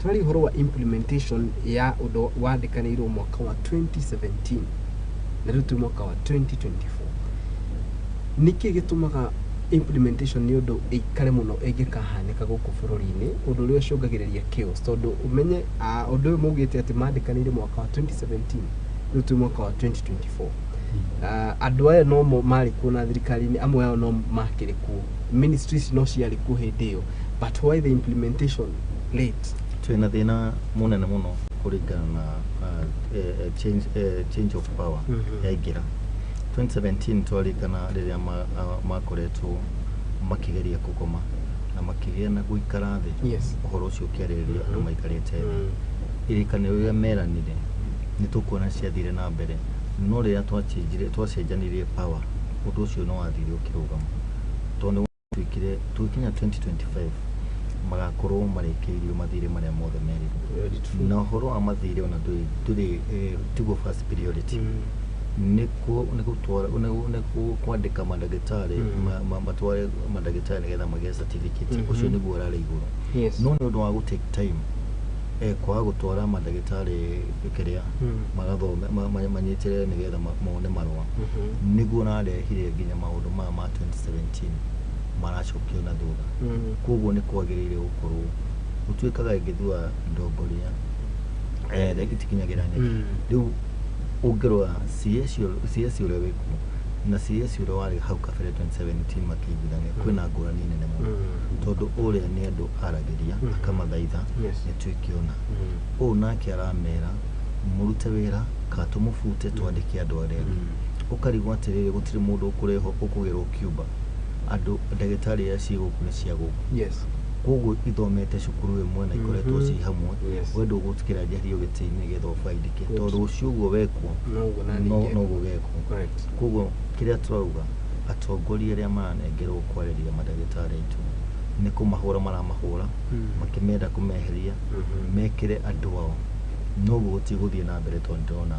Tũraria ũhoro wa implementation ya ũndũ wandĩkanĩirwo mwaka wa 2017, na rĩu twĩ mwaka wa 2024. Nĩkĩ gĩtũmaga implementation nĩ ũndũ ĩikare mũno ĩngĩkahanĩka gũkũ bũrũri-inĩ, ũndũ ũrĩa ũcũngagĩrĩria chaos? Tondũ ũmenye ũndũ ũyũ maugĩte atĩ mandĩkanĩire mwaka wa 2017, rĩu twĩ mwaka wa 2024. Andũ aya no mo marĩ kuo na thirikari-inĩ, amwe ao no makĩrĩ kuo, ministries no ciarĩ kuo hĩndĩ ĩyo, but why the implementation late? Twĩna thĩna mũnene mũno kũringana na change of power yaingĩra 2017. Twarikana rĩrĩa makoretwo makĩgeria kũgoma na makĩgĩa na gũikara thĩ, ũhoro ũcio ũkĩarĩrĩrio, andũ maikarĩte thĩ, irĩkanĩro rĩrĩa meranire nĩ tũkuona ciathire na mbere, no rĩrĩa twachenjire, twacenjanirie power, ũndũ ũcio nĩ wathire ũkĩrũgama, tondũ nĩ gwatuĩkire tũgĩkinya 2025 magakorwo marĩkĩirio mathirĩ marĩa mothe merirwo. Very true. Na ũhoro wa mathirĩ ona ndũrĩ tiguo first priority, nĩ gũtwara nĩ kwandĩka mandagĩtarĩ, matware mandagĩtarĩ nĩgetha magĩe certificate. Ũcio nĩguo ũrarĩ igũrũ, no nĩ ũndũ wa gũ take time, kwaga gũtwara mandagĩtarĩ kĩrĩa magathome, manyitĩrĩre nĩgetha mone marũa, nĩguo ũrarehire nginya maũndũ maya ma 2017 maracokio na thutha. Koguo nĩ kwagĩrĩire gũkorwo gũtuĩkaga ĩngĩthua ndongoria itikinyagĩra nyeki. Rĩu ũngĩrora CS, CS ũrĩa wĩkuo na CS ũrĩa warĩ hau kabere 2017 makĩiguithania, kwĩna ngũrani nene mũno, tondũ ũrĩa nĩ andũ aragĩria, akamathaitha nĩ tuĩke ũna. Ũũ nake aramera mũrute wĩra kana tũmũbute twandĩke andũ arĩa angĩ. Ũkarigwo atĩrĩrĩ, gũtirĩ mũndũ ũkũrehwo ũkũgĩrwo Cuba, andũ ndagĩtarĩ iria ciĩ gũkũ nĩ cia gũkũ, koguo ithomete cukuru ĩmwe na ikoretwo ciĩ hamwe. We ndũgũtikĩra njeherio gĩtĩ-inĩ nĩgetha ũbaidike, tondũ rũciũ ũguo wekwo Noguo na no ningĩ. Noguo gekwo. Koguo kĩrĩa tũrauga, atongoria arĩa maranengerwo kwarĩria mandagĩtarĩ aitũ nĩ kũmahũra maramahũra, makĩmenda kũmeheria, mekĩre andũ ao, noguo gũtigũthiĩ na mbere, tondũ ndĩrona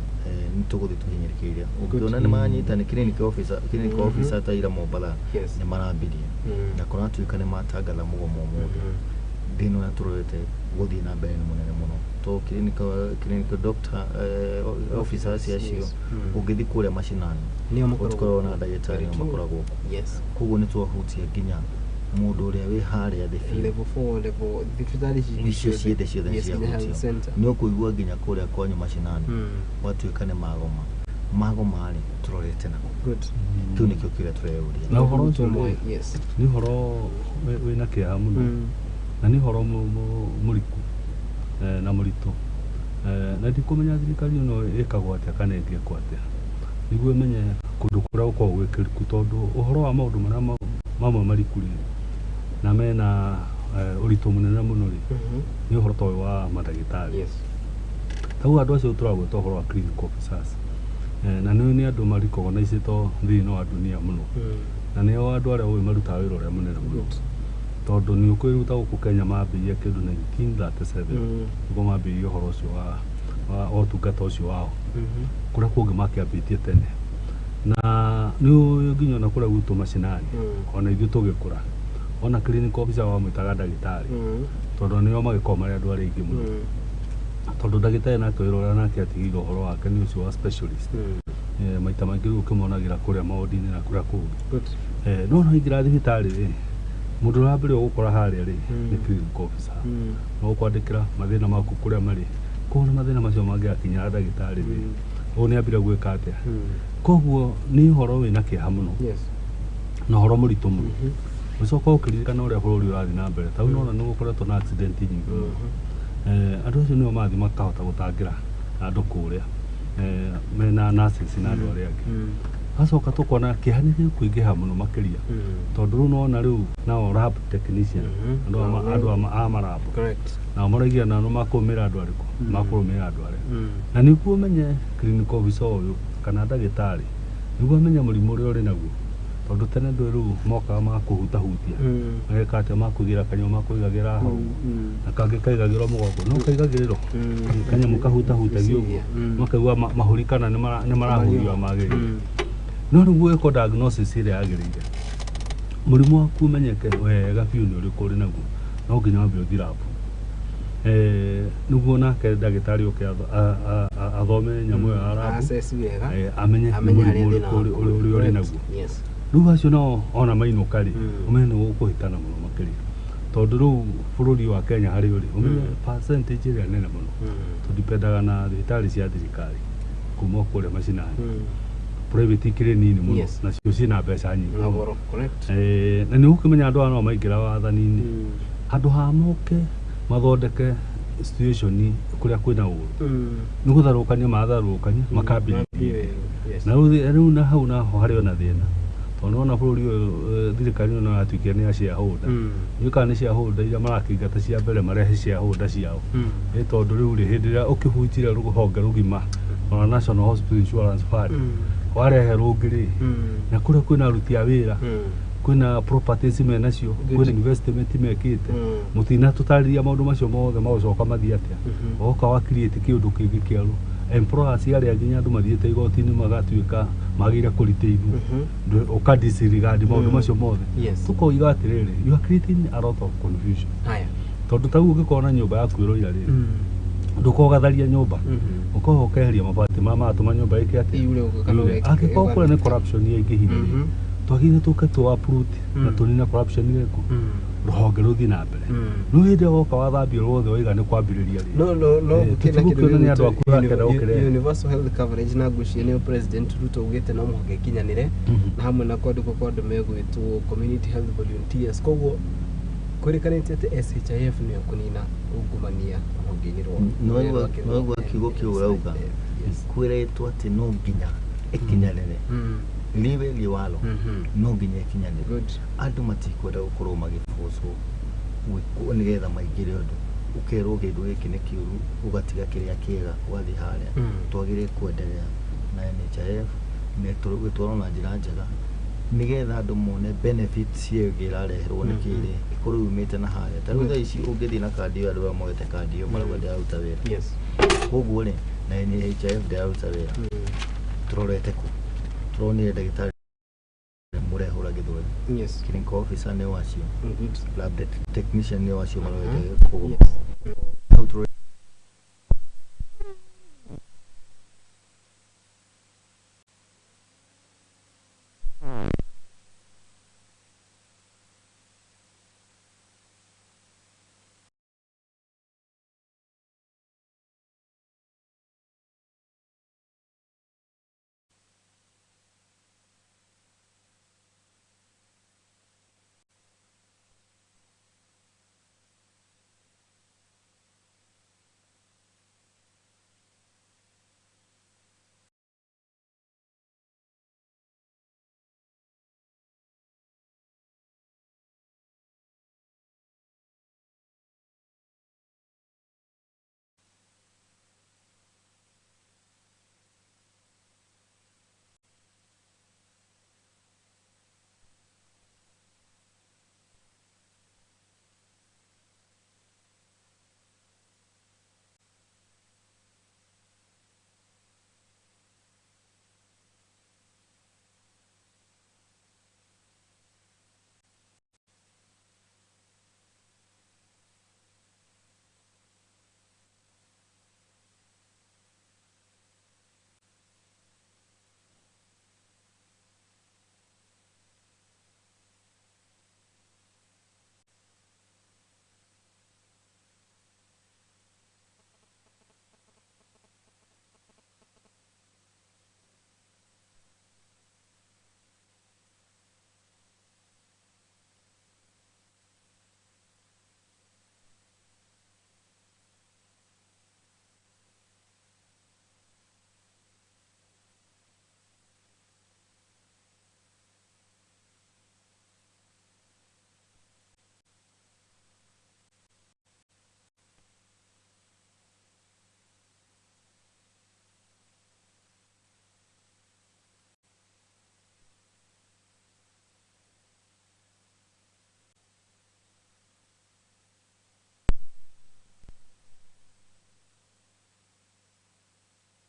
nĩ tũgũthiĩ tũhinyĩrĩkĩire. Ũngĩona nĩ manyita nĩ clinic officer, clinic officer ta ira Mombatha nĩ marambirie, na kũratuĩka nĩ matangatha mũgomo ũmũthĩ. Thĩna ũrĩa tũrorete gũthiĩ na mbere nĩ mũnene mũno, to clinical doctor, officers acio, ũngĩthiĩ kũrĩa macinani Nĩo makoragwo gũtikoragwo na ndagĩtarĩ, Very nĩo true. makoragwo kuo. Koguo nĩ twahutia nginya mũndũ ũrĩa wĩ harĩa thĩ biũ. Level 4, level thibitarĩ ici Icio ciothe ciothe nginya health ciahutio. center. Nĩ ũkũigua nginya kũrĩa kwanyu macinani gwatuĩka nĩ magoma magoma rĩ, tũrorete nako. Kĩu nĩkĩo kĩrĩa tũreyũria. Na ũhoro ũcio rĩ, nĩ ũhoro wĩna kĩeha mũno, na nĩ ũhoro mũriku na mũritũ. Na ndikũmenya thirikari ĩno ĩkagwo atĩa kana ĩngĩkwo atĩa nĩguo ĩmenye kũndũ kũrĩa gũkoragwo gwĩ kĩriku, tondũ ũhoro wa maũndũ marĩa mamwe mariku rĩ, na mena ũritũ mũnene mũno rĩ, nĩ ũhoro ta ũyũ wa mandagĩtarĩ. Hau andũ acio tũragweta ũhoro wa clinical officers, na nĩ andũ marecognaicĩtwo thĩinĩ wa dunia mũno, na nĩo andũ arĩa ũĩ marutaga wĩra ũrĩa mũnene mũno, tondũ nĩ ũkwĩruta gũkũ Kenya mambĩrĩria kĩndũ 1937, nĩguo mambĩrĩria ũhoro ũcio wa ũtungata ũcio wao. Kũrĩa kũngĩ makĩambĩtie tene, na nĩ ũĩ nginya ona kũrĩa gwitũ macinani, ona ithuĩ tũgĩkũra, ona clinical officer wamwĩtaga ndagĩtarĩ, tondũ nĩo magĩkoragwo marĩ andũ arĩa aingĩ mũno, tondũ ndagĩtarĩ nake wĩra ũrĩa nake atigĩire ũhoro wake nĩ ũcio wa specialist. Maita maingĩ rĩu ũkĩmonagĩra kũrĩa maũndũ-inĩ na kũrĩa kũngĩ. No waingĩra thibitarĩ rĩ, mũndũ ũrĩa wa mbere ũgũkora harĩa rĩ, nĩ clinical officer. No ũkwandĩkĩra mathĩna maku kũrĩa marĩ, koguo na mathĩna macio mangĩgakinyĩra ndagĩtarĩ rĩ, ũyũ nĩ ambire gwĩka atĩa? Koguo nĩ ũhoro wĩna kĩeha mũno na ũhoro mũritũ mũno. Ũcoka ũkĩririkana ũrĩa bũrũri ũrathiĩ na mbere, ta rĩu nĩwona nĩ gũkoretwo na accident nyingĩ mũno. Andũ acio nĩo marathiĩ makahota gũtangĩra andũ kũrĩa, mena nurses na andũ arĩa angĩ. Gacoka tũkona kĩeha nĩ gĩkũingĩha mũno makĩria, tondũ rĩu nĩwona rĩu nao lab technician, andũ a marabu, nao maraigia nao makũrũmĩrĩra andũ arĩkũ, makũrũmĩrĩra andũ arĩa, na nĩguo ũmenye clinical officer ũyũ kana ndagĩtarĩ, nĩguo amenye mũrimũ ũrĩa ũrĩ naguo, tondũ tene ndũĩ, rĩu mokaga makũhutahutia, mageka atĩa, makũigĩra kanyamũ makũigagĩra hau, na kangĩ kaigagĩrwo mũgongo, no kaigagĩrĩrwo kanyamũ kahutahutagia ũguo, makaigua mahũri kana nĩ marahurio magĩrĩire. No rĩu gwĩkwo diagnosis ĩrĩa yagĩrĩire, mũrimũ waku ũmenyeke wega biũ nĩ ũrĩkũ ũrĩ naguo, no nginya wambe ũthiĩ lab, nĩguo nake ndagĩtarĩ oke athome nyamũ ĩyo ya lab, Assess wega. Amenye nĩ Amenye harĩa mũrimũ thĩna ũrĩkũ waku ũrĩa ũrĩ naguo. Rĩu acio nao ona mainũka rĩ, ũmenye nĩ gũkũhĩtana mũno makĩria, tondũ rĩu bũrũri wa Kenya harĩ ũrĩ, ũmenye percentage ĩrĩa nene mũno tũdipendaga na thibitarĩ cia thirikari kuma kũrĩa macinani. Private ikĩrĩ nini mũno, nacio ciĩna mbeca nyingĩ Na mũno. goro. Correct. Na nĩ ũkĩmenya andũ aya no maingĩra wathani-inĩ, handũ ha moke mathondeke situation kũrĩa kwĩna ũru nĩ gũtharũkania matharũkania makambĩrĩria. Yes. Na rĩu na hau naho harĩ ona thĩna, tondũ nĩwona bũrũri ũyũ, thirikari ĩno yatuĩkire nĩ ya shareholder. Nĩ kana nĩ shareholder iria marakĩingata cia mbere marehe shareholder ciao. Ĩ tondũ rĩu rĩ, hĩndĩ ĩrĩa ũkĩhunjire rũhonge rũgima ona National Hospital Insurance Fund, warehe rũngĩ rĩ, na kũrĩa kwĩna aruti a wĩra, kwĩna properties menacio, kwĩna investment mekĩte, mũtinatũtarĩria maũndũ macio mothe magũcoka mathiĩ atĩa? Woka wa create kĩũndũ kĩngĩ kĩerũ, employers arĩa nginya andũ mathiĩte igoti-inĩ magatuĩka magĩrĩire kũritainwo, ũka disregard maũndũ macio mothe. Tũkoiga atĩrĩrĩ, you are creating a lot of confusion. Haya. Tondũ ta rĩu ũngĩkorwo na nyũmba yaku ĩroira rĩ, ndũkogatharia nyũmba, ũkoha ũkeheria mabati marĩa maratũma nyũmba ĩke atĩa? Yure ũguo kana Yure. ũgeke- Angĩkorwo kũrĩa nĩ corruption yaingĩhire rĩ, twagĩrĩire tũke tũ uproot na tũnine corruption ĩrĩkũ, rũhonge rũthiĩ na mbere. No hĩndĩ ĩrĩa woka wathambia ruothe waiga nĩ kwambĩrĩria rĩ, No no no, gũkĩrĩ na kĩndũ tũtigũkĩona nĩ andũ aku gĩgwĩtwo ũrakenda gũkĩrehe. Universal health coverage, na ngwĩciria nĩyo President Ruto augĩte no mũhaka ĩkinyanĩre, na hamwe na kwandĩkwo kwa andũ megwĩtwo community health volunteers. Koguo kwĩrĩkanĩte atĩ SHIF nĩyo kũnina ungumania rũhonge-inĩ rwa Nĩwaigua kiugo kĩu ũrauga? Yes. Kwĩrĩtwo atĩ no nginya ĩkinyanĩre, liwe liwalo, no nginya ĩkinyanĩre. Andũ matikwenda gũkorwo magĩbocwo gwĩkwo nĩgetha maingĩre ũndũ, ũkerwo kĩndũ gĩkĩ nĩ kĩũru, ũgatiga kĩrĩa kĩega ũgathiĩ harĩa. Twagĩrĩire kwenderea na NHIF na ĩtwarwo na njĩra njega nĩgetha andũ mone benefits ĩyo ĩngĩ ĩrareherwo nĩ kĩrĩ ĩkorwo yumĩte na harĩa. Ta rĩu thaa ici ũngĩthiĩ na kandi ĩyo, andũ arĩa moete kandi ĩyo marauga ndĩraruta wĩra. Koguo rĩ, na NHIF ndĩraruta wĩra, tũrorete kũ? Tũronire ndagĩtarĩ mũrehũra gĩthweri, clinical officer nĩ wacio, lab technician nĩ wacio marorete kũgũrũ. Hau tũrorete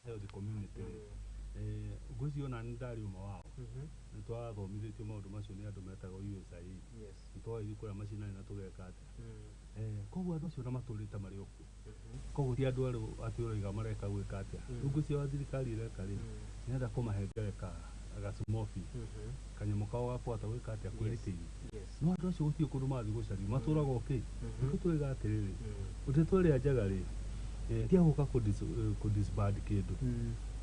health community rĩ, ngwĩciria ona nĩ ndarĩ ũmwe wao. Nĩ twathomithĩtio maũndũ macio nĩ andũ metagwo USAID. Nĩ twagĩthiĩ kũrĩa macinani na tũgeka atĩa. Koguo andũ acio na matũrĩte marĩ o kuo, koguo ti andũ erũ atĩ ũroiga mareka gwĩka atĩa. Rĩu ngwĩciria wa thirikari ĩreka rĩ, nĩrenda kũmahengere ka gasmofi kanyamũ kao ga kũhota gwĩka atĩa, kwĩrĩtĩria. No andũ acio gũtirĩ kũndũ marathiĩ gũcaria, matũraga okĩ. Nĩkĩo tũraiga atĩrĩrĩ, ndeto ĩrĩa njega rĩ, ti ya gũka kũ-disband kĩndũ,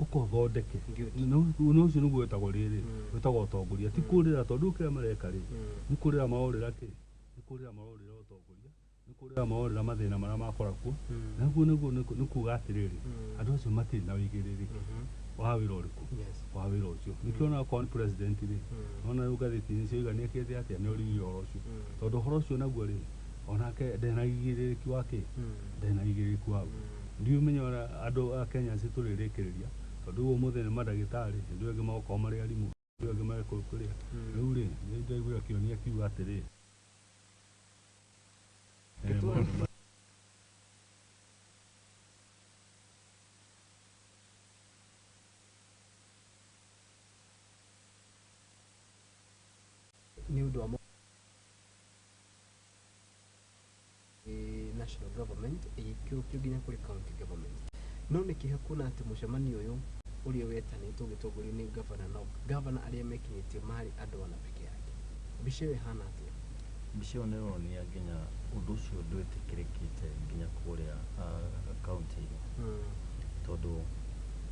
ũkothondeke. No ũcio nĩguo wĩtagwo rĩrĩ, wĩtagwo ũtongoria, ti kũrĩra, tondũ kĩrĩa mareka rĩ, nĩ kũrĩra marorĩra kĩ, nĩ kũrĩra marorĩra ũtongoria. Nĩ Nĩ kũrĩra morĩra mathĩna marĩa makora kuo. Naguo nĩguo nĩ kuga atĩrĩrĩ, andũ acio matirĩ na wĩigĩrĩrĩki wa wĩra ũrĩkũ, wa wĩra ũcio. Nĩkĩo ona okorwo nĩ president rĩ, ona rĩu ngathĩti-inĩ cioiga nĩekĩte atĩa, nĩ oririe ũhoro ũcio, tondũ ũhoro ũcio naguo rĩ, onake ndarĩ na wĩigĩrĩrĩki wa kĩ, ndarĩ na wĩigĩrĩrĩki waguo. Ndiũĩ ũmenye ũrĩa andũ a Kenya tũrĩrĩkĩrĩria, tondũ rĩu ũmũthĩ nĩ mandagĩtarĩ, hĩndĩ ĩyo ĩngĩ magũkorwo marĩ arimũ, hĩndĩ ĩyo ĩngĩ marĩ kũrĩa. Rĩu rĩ, nĩ ndaiguire kĩonia kiuga atĩrĩ, maũndũ Nĩ ũndũ wa national government ĩgĩikũrũkio nginya kũrĩ county government. No nĩ kĩeha kuona atĩ mũcemanio ũyũ ũrĩa wetanĩtwo ũgĩtongorio nĩ governor, no governor arĩa mekinyĩtie marĩ andũ ana peke yake. Mbica ĩyo ĩhana atĩa? Mbica ĩyo nĩ ĩronania nginya ũndũ ũcio ndwĩtĩkĩrĩkĩte nginya kũrĩa kaunti-inĩ, tondũ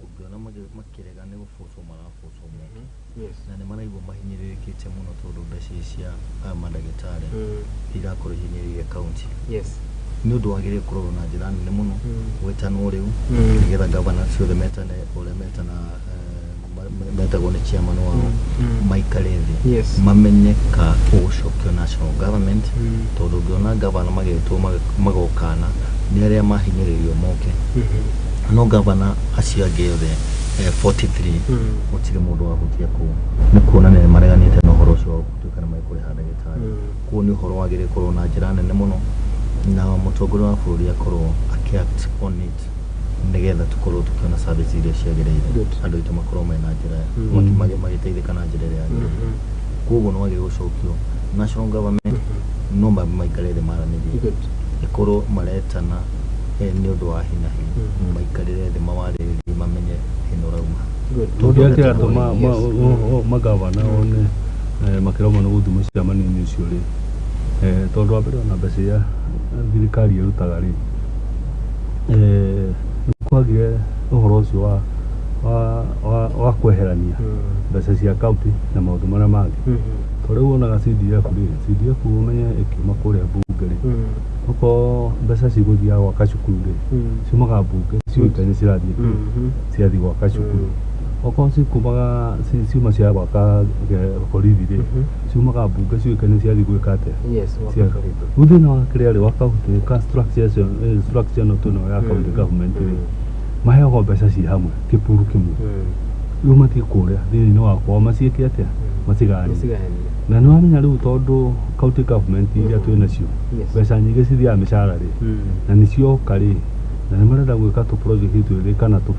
ũngĩona makĩrega nĩ gũbocwo marabocwo moke, na nĩ maraigua mahinyĩrĩrĩkĩte mũno tondũ mbeca ici cia aya mandagĩtarĩ irakorwo ihinyĩrĩirie kaunti. Nĩ ũndũ wagĩrĩire kũrorwo na njĩra nene mũno, gwĩtanwo rĩu nĩgetha gavana ciothe metane ũrĩa metana, metagwo nĩ chairman wao, maikare thĩ, mamenye ka ũgũcokio national government, tondũ ũngĩona gavana magĩtwo magokana nĩ arĩa mahinyĩrĩrio moke, no gavana acio angĩ othe 43 gũtirĩ mũndũ wahutia kũu, nĩ kuonania nĩ mareganĩte na ũhoro ũcio wa gũtuĩka nĩ mekũrĩha ndagĩtarĩ. Koguo nĩ ũhoro wagĩrĩire kũrorwo na njĩra nene mũno, na mũtongoria wa bũrũri akorwo akĩ-act on it nĩgetha tũkorwo tũkĩona service iria ciagĩrĩire, andũ aitũ makorwo mena njĩra magĩteithĩka na njĩra ĩrĩa yagĩrĩire. Koguo nĩ wagĩrĩire gũcokio national government, no maikare thĩ maranĩrie, ĩkorwo maretana nĩ ũndũ wa hinahi, maikarĩre thĩ mawarĩrĩrie, mamenye thĩna ũrauma. Tũngĩ kĩratũma magavana one makĩremwo nĩ gũthiĩ mũcemanio-inĩ ũcio rĩ, tondũ wa mbere ona mbeca iria thirikari ĩrutaga rĩ, nĩ kwagire ũhoro ũcio wa kweherania mbeca cia kaunti na maũndũ marĩa mangĩ. Tondũ rĩu wonaga CDF rĩ, CDF ũmenye ĩkiuma kũrĩa mbunge rĩ, okorwo mbeca cigũthiaga gwaka cukuru rĩ, ciumaga mbunge ciũĩkaine cirathiĩ ciathiĩ gwaka cukuru. Okorwo cikumaga ciuma cia gwaka borithi rĩ, ciumaga mbunge ciũĩkaine ciathiĩ gwĩka atĩa. Rĩu thĩna wa kĩrĩa rĩ, wa county ka structure structure ĩno twĩnayo ya county government rĩ, maheagwo mbeca ci hamwe kĩpuru kĩmwe, rĩu mathiĩ kũrĩa thĩinĩ wa kwao maciĩke atĩa, macigayanie. Na nĩ wamenya rĩu tondũ county government iria twĩ nacio, mbeca nyingĩ cithiaga mĩcara rĩ, na nĩ cioka rĩ, na nĩ marenda gwĩka tũ project twĩrĩ kana tũ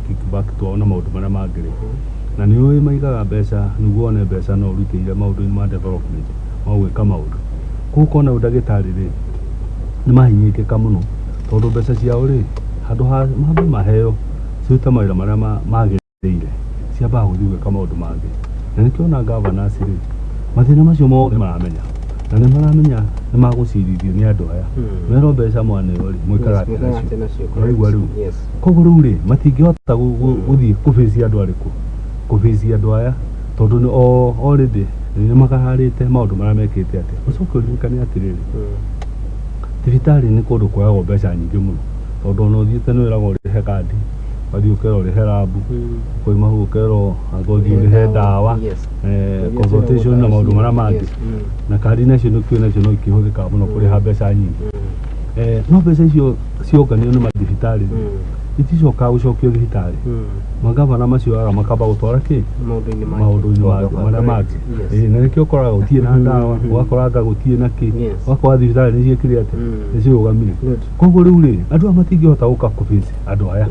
kickback twao na maũndũ marĩa mangĩ rĩ, na nĩ ũĩ maigaga mbeca nĩguo wone mbeca no ũrutĩire maũndũ-inĩ ma development ma gwĩka maũndũ. Koguo ũkona rĩu ndagĩtarĩ rĩ, nĩ mahinyĩrĩrĩka mũno tondũ mbeca ciao rĩ, handũ ha mambe maheo cirute mawĩra marĩa magĩrĩire, ciambaga gũthiĩ gwĩka maũndũ mangĩ. Na nĩkĩo ona governors rĩ, mathĩna macio mothe maramenya, na nĩ maramenya nĩ magũcirithio nĩ andũ aya merwo mbeca mwaneo rĩ, mwĩkaga atĩa nacio? Ũraigua rĩu? Koguo rĩu rĩ, matingĩhota gũthiĩ kũbĩcia andũ arĩkũ, kũbĩcia andũ aya, tondũ nĩ already nĩ makaharĩte maũndũ marĩa mekĩte atĩa. Ũcoke ũririkane atĩrĩrĩ, thibitarĩ nĩ kũndũ kuoyagwo mbeca nyingĩ mũno, tondũ ona ũthiĩte nĩ wĩragwo ũrĩhe kandi, ũgathiĩ ũkerwo ũrĩhe lab, ũkoima hau ũkerwo anga ũthiĩ ũrĩhe ndawa, consultation na maũndũ marĩa mangĩ, na kandi nacio nĩ kwĩ nacio no ikĩhũthĩkaga mũno kũrĩha mbeca nyingĩ. No mbeca icio cionganio nĩ mathibitarĩ iticokaga gũcokio thibitarĩ, magavana macioyaga makamba gũtwara kĩ maũndũ-inĩ marĩa mangĩ. Na nĩkĩo ũkoraga gũtirĩ na ndawa, ũgakora anga gũtirĩ na kĩ, ũgakora thibitarĩ nĩ ciĩkire atĩa, nĩ cirũgamire. Koguo rĩu rĩ, andũ aya matingĩhota gũka kũbĩci andũ aya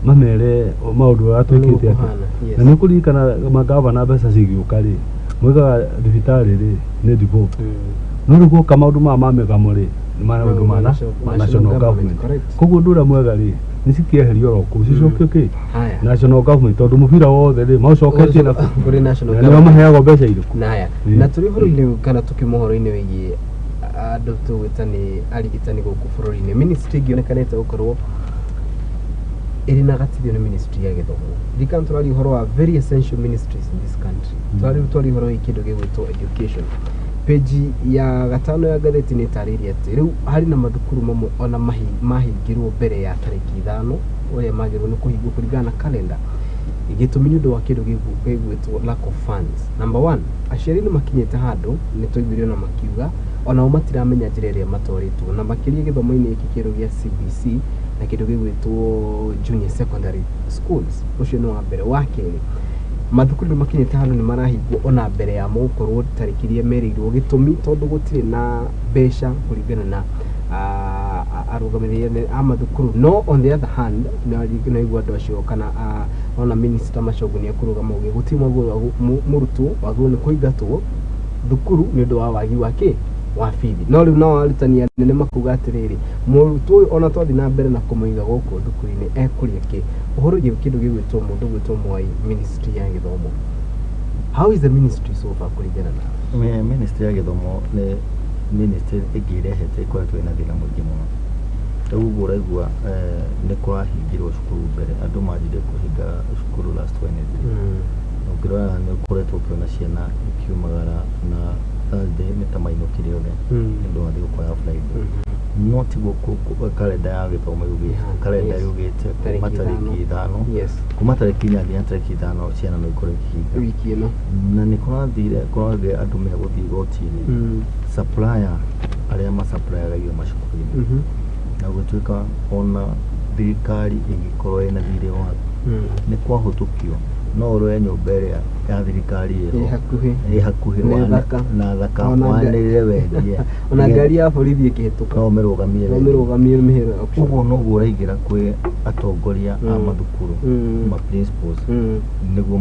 mamere maũndũ marĩa twĩkĩte atĩa. Na nĩ ũkũririkana magavana mbeca cigĩũka rĩ, moigaga thibitarĩ rĩ nĩ devolved, no rĩu guoka maũndũ maya ma mĩgamo rĩ, nĩ maũndũ ma national government. Koguo ũndũ ũrĩa mwega rĩ, nĩ cikĩeherio oro kũu cicokio kĩ national government, tondũ mũbira wothe rĩ maũcoketie na kũrĩ national na nĩo maheagwo mbeca irĩkũ. Na tũrĩ ũhoro-inĩ kana tũkiuma ũhoro-inĩ wĩgiĩ andũ tũgwĩta nĩ arigitani gũkũ bũrũri-inĩ, ministry ĩngĩ yonekanĩte gũkorwo ĩrĩ na gatithio nĩ ministry ya gĩthomo. Ririkana tũraria ũhoro wa very essential ministries in this country. Twarĩ twaria ũhoro wĩgiĩ kĩndũ gĩgwĩtwo education. Peji ya gatano ya ngathĩti nĩ ĩtarĩirie atĩ rĩu harĩ na mathukuru mamwe ona mahingirwo mbere ya tarĩki 5 ũrĩa magĩrĩirwo nĩ kũhingwo kũringana na kalenda. Gĩtũmi nĩ ũndũ wa kĩndũ gĩgwĩtwo lack of funds. Number one, aciari nĩ makinyĩte handũ nĩ twaiguire ona makiuga onao matiramenya njĩra ĩrĩa matwarĩtwo, na makĩria gĩthomo-inĩ gĩkĩ kĩerũ gĩa CBC na kĩndũ gĩgwĩtwo junior secondary schools. Ũcio nĩ wa mbere. Wa kerĩ, mathukuru nĩ makinyĩte handũ nĩ marahingwo ona mbere ya gũkorwo tarĩki iria merĩirwo, gĩtũmi tondũ gũtirĩ na mbeca kũringana na arũgamĩrĩri a mathukuru. No on the other hand, naigua andũ acio kana ona minister Machogu nĩ ekũrũgama auge gũtirĩ mũrutwo wagĩrĩirwo nĩ kũingatwo thukuru nĩ ũndũ wa wagi wa kĩ wa bithi. No rĩu nao arutani anene makuga atĩrĩrĩ, mũrutwo ũyũ ona twathiĩ na mbere na kũmũiga gũkũ thukuru-inĩ ekũrĩa kĩ? Ũhoro wĩgiĩ kĩndũ gĩgwĩtwo mũndũ gwĩtwo Mwai, ministry ya gĩthomo, how is the ministry so far kũringana na Ministry ya gĩthomo nĩ ministry ĩngĩ ĩrehete ĩkoretwo ĩna thĩna mũingĩ mũno. Rĩu ũguo ũraigua nĩ kũrahingirwo cukuru mbere, andũ manjirie kũhinga cukuru last Wednesday. Ũngĩrora nĩ ũkoretwo ũkĩona ciana ikiumagara na Thursday nĩ ta mainũkire othe nĩ ũndũ wa thigũkũ ya Friday. No tiguo kalenda ya gĩthomo yugĩte. Kalenda yugĩte kuma tarĩki 5, kuma tarĩki 4 nginya tarĩki 5 ciana no ikorwo ikĩhinga wiki ĩno. Na nĩ kũrathire kũrathire andũ megũthiĩ igoti-inĩ, supplier arĩa masuppliaga irio macukuru-inĩ, na gũtuĩka ona thirikari ĩngĩkorwo ĩna thirĩ waku nĩ kwahũtũkio no ũroe nyũmba ĩrĩa ya thirikari ĩho hakuhĩ, ĩ hakuhĩ na thaka, wanĩrĩre wendie. Ona ngari ya borithi ĩkĩhĩtũka no ũmĩrũgamie. No ũmĩrũgamie mĩhĩro. Ũguo noguo ũraingĩra kwĩ atongoria a mathukuru, ma principals, nĩguo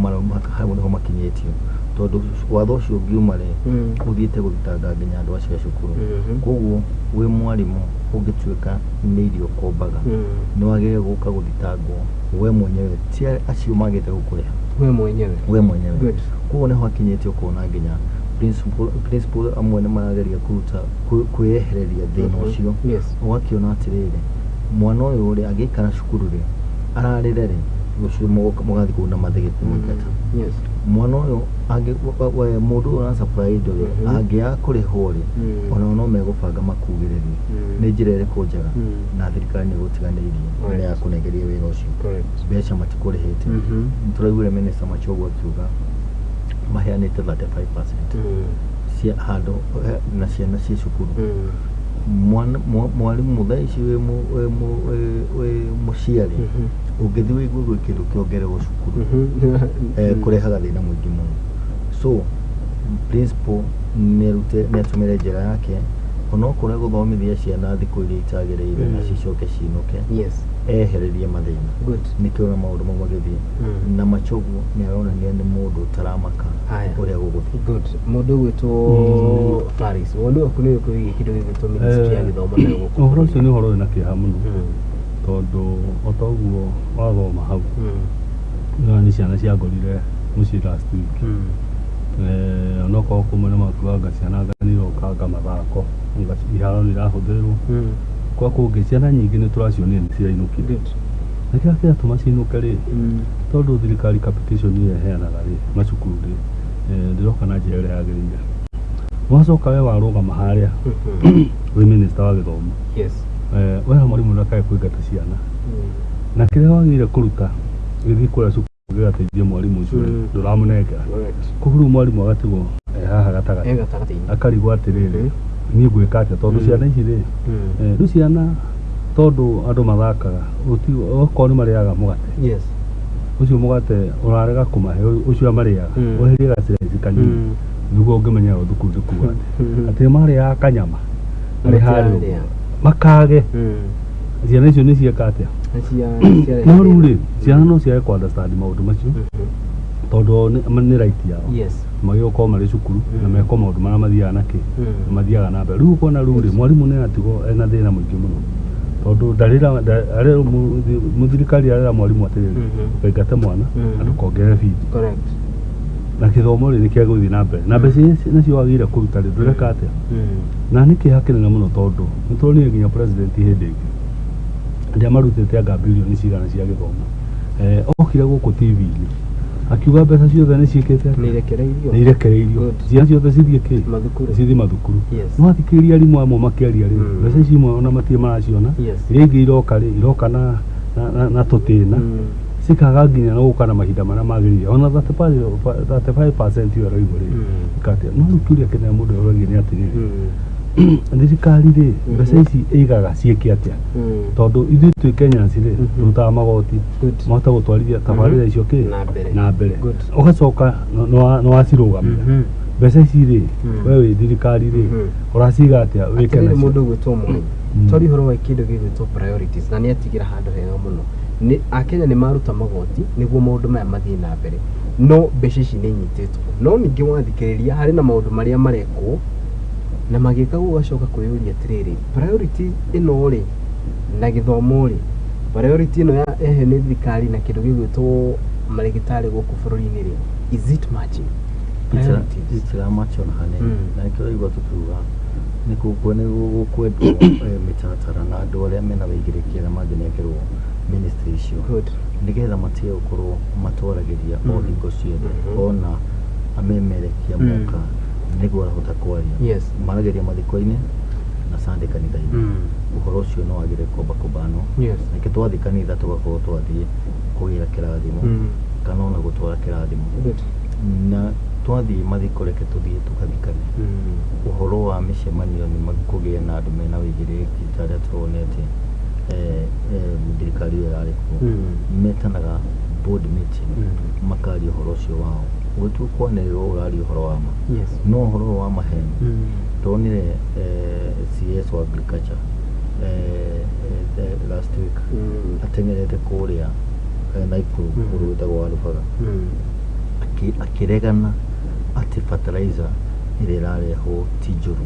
hau nĩho makinyĩtio, tondũ watho ũcio ũngiuma rĩ, ũthiĩte gũthitanga nginya andũ acio a cukuru. Koguo wĩ mwarimũ ũngĩtuĩka nĩ irio ũkombaga, nĩ wagĩrĩire gũka gũthitangwo we mwenyewe, ti acio magĩte gũkũrĩha. We mwenyewe. We mwenyewe. Koguo nĩho akinyĩtio kuona nginya principal amwe nĩ marageria kũruta kwĩyehereria thĩna ũcio. Ũgakĩona atĩrĩrĩ, mwana ũyũ rĩ angĩikara cukuru rĩ ararĩre rĩ, rũciũ mũgathiĩ kũu na mathĩgĩ kũmũingata. Mwana ũyũ mũndũ ũyũ ũrasupply indo rĩ, angĩaga kũrĩhwo rĩ, onao no megũbanga makugĩrĩrie. Nĩ njĩra ĩrĩkũ njega? Na thirikari nĩ ĩgũtiganĩirie nĩ yakũnengeria wĩra ũcio, mbeca matikũrĩhĩte. Nĩtũraiguire minister Machogu akiuga maheanĩte 35% cia handũ na ciana ciĩ cukuru. Mwarimũ thaa ici wĩ mũciari ũngĩthiĩ wĩigue gwĩ kĩndũ kĩongererwo cukuru, kũrehaga thĩna mũingĩ mũno. So principal nĩ atũmĩre njĩra yake onokorwo egũthomithia ciana thikũ iria itagĩrĩire na cicoke cinũke, ehererie mathĩna. Nĩkĩo na maũndũ mau magĩthiĩ. Na Machogu nĩ aronania nĩ mũndũ ũtaramaka ũrĩa gũgũthiĩ. Mũndũ ũgwĩtwo Faris, woni waku nĩ ũrĩkũ wĩgiĩ kĩndũ gĩgwĩtwo ministry ya gĩthomo nayo gũkũ? Ũhoro ũcio nĩ ũhoro wĩna kĩeha mũno, tondũ o ta ũguo wathoma hau, nĩ ciana ciangorire mũciĩ last week. Onokorwo kũmwe nĩ makuaga ciana anga nĩ irokanga mathako, iharo nĩ irahũthĩrwo. Kwa kũngĩ ciana nyingĩ nĩ tũracionire nĩ cirainũkire. Na kĩrĩa kĩratũma cinũke rĩ, tondũ thirikari capitation ĩrĩa ĩheanaga rĩ macukuru rĩ, ndĩroka na njĩra ĩrĩa yagĩrĩire. Wacoka we warũgama harĩa wĩ minister wa gĩthomo, wera mwarimũ ndakae kũingata ciana, na kĩrĩa wagĩrĩire kũruta gĩthiĩ kũrĩa cukuru gĩgateithie mwarimũ ũcio ndũramũnengera. Koguo rĩu mwarimũ agatigwo e haha gatagatĩ, akarigwo atĩrĩrĩ, niĩ ngwĩka atĩa tondũ ciana ici rĩ, rĩu ciana tondũ andũ mathakaga okorwo nĩ marĩaga mũgate, ũcio mũgate ũrarega kũmahe ũcio marĩaga, weherie gaciraici kanini nĩguo ũngĩmenya thukuru nĩ kuga atĩ marĩaga kanyama marĩ harĩa ũguo makage. Ciana icio nĩ cieka atĩa? No rĩu rĩ, ciana no ciage kũ understand maũndũ macio tondũ nĩ right yao. Magĩrĩirwo gũkorwo marĩ cukuru na meko maũndũ marĩa mathiaga na kĩ mathiaga na mbere. Rĩu ũkona rĩu rĩ, mwarimũ nĩ aratigwo ena thĩna mũingĩ mũno, tondũ ndarĩra mũthirikari arera mwarimũ atĩrĩrĩ, ũkaingate mwana na ndũkongerere bithi. Na gĩthomo rĩ nĩ kĩagũthiĩ na mbere, na mbeca iria nacio wagĩrĩire kũruta rĩ, ndũreka atĩa? Na nĩ kĩeha kĩnene mũno tondũ nĩ tuonire nginya president hĩndĩ ĩngĩ rĩrĩa marutĩte anga bilioni cigana cia gĩthomo, okire gũkũ TV-inĩ Akiuga mbeca ciothe nĩ ciĩkĩte atĩa? Nĩ irekereirio. Nĩ irekereirio. Good. Ciana ciothe cithiĩ kĩ? Mathukuru. Cithiĩ mathukuru. Yes. No athikĩrĩria arimũ amwe makĩaria rĩ, mbeca ici imwe ona matirĩ maraciona. Yes. Iria ingĩ iroka rĩ, iroka na tũtĩna. Cikaga nginya na gũka na mahinda marĩa magĩrĩire. Ona 35% ĩyo ĩraigwo rĩ, ĩkatia. No rĩu kĩũria kĩnene mũndũ oragia nĩ atĩrĩrĩ, thirikari rĩ, mbeca ici ĩigaga ciĩke atĩa? Tondũ ithuĩ twĩ Kenyans rĩ, tũrutaga magoti Good. mahota gũtwarithia tabarĩra icio kĩ? Na mbere. Na mbere. Good. Ũgacoka nĩ wacirũgamia. Mbeca ici rĩ, we wĩ thirikari rĩ, ũraciga atĩa wĩke Atĩrĩrĩ nacio? mũndũ ũgwĩtwo Mwai, twaria ũhoro wa kĩndũ gĩgwĩtwo priorities na nĩ atigĩra handũ hega mũno. Nĩ Akenya nĩ maruta magoti nĩguo maũndũ maya mathiĩ na mbere, no mbeca ici nĩ inyitĩtwo. No ningĩ wathikĩrĩria harĩ na maũndũ marĩa marekwo na magĩkagwo ũgacoka kwĩyũria atĩrĩrĩ, priority ĩno rĩ na gĩthomo rĩ, priority ĩno ya ehe nĩ thirikari na kĩndũ gĩgwĩtwo marĩgĩtarĩ gũkũ bũrũri-inĩ rĩ, is it matching? Priorities. Itiramacho na hanene. Na nĩkĩo ũraigua tũkiuga nĩ gũkwendwo mĩtaratara na andũ arĩa mena wĩigĩrĩrĩki arĩa mangĩnengerwo ministry icio. Good. Nĩgetha matige gũkorwo matwaragĩria o hingo ciothe ona amemerekia moka nĩguo arahota kwaria. Yes. Maragĩria mathiko-inĩ na Sunday kanitha-inĩ. Ũhoro ũcio no wagĩrĩire kwamba kũbanwo. Yes. Nĩkĩo twathiĩ kanitha tũgakorwo twathiĩ kũgĩra kĩrathimo kana ona gũtwara kĩrathimo. Good. Na twathiĩ mathiko reke tũthiĩ tũkathikane. Ũhoro wa mĩcemanio nĩ kũgĩe na andũ mena wĩigĩrĩrĩki ta arĩa tuonete thirikari ĩyo yarĩ kuo. Metanaga board meeting makaria ũhoro ũcio wao. Ũgĩtua kwanĩrĩrwo ũraria ũhoro wa ma. Yes. No ũhoro ũyũ wa maheni tuonire CS wa agriculture last week ateng'erete kũrĩa Naikuru kũndũ gwĩtagwo Walubaga akĩregana atĩ fertilizer ĩrĩa ĩrarehwo ti njũru.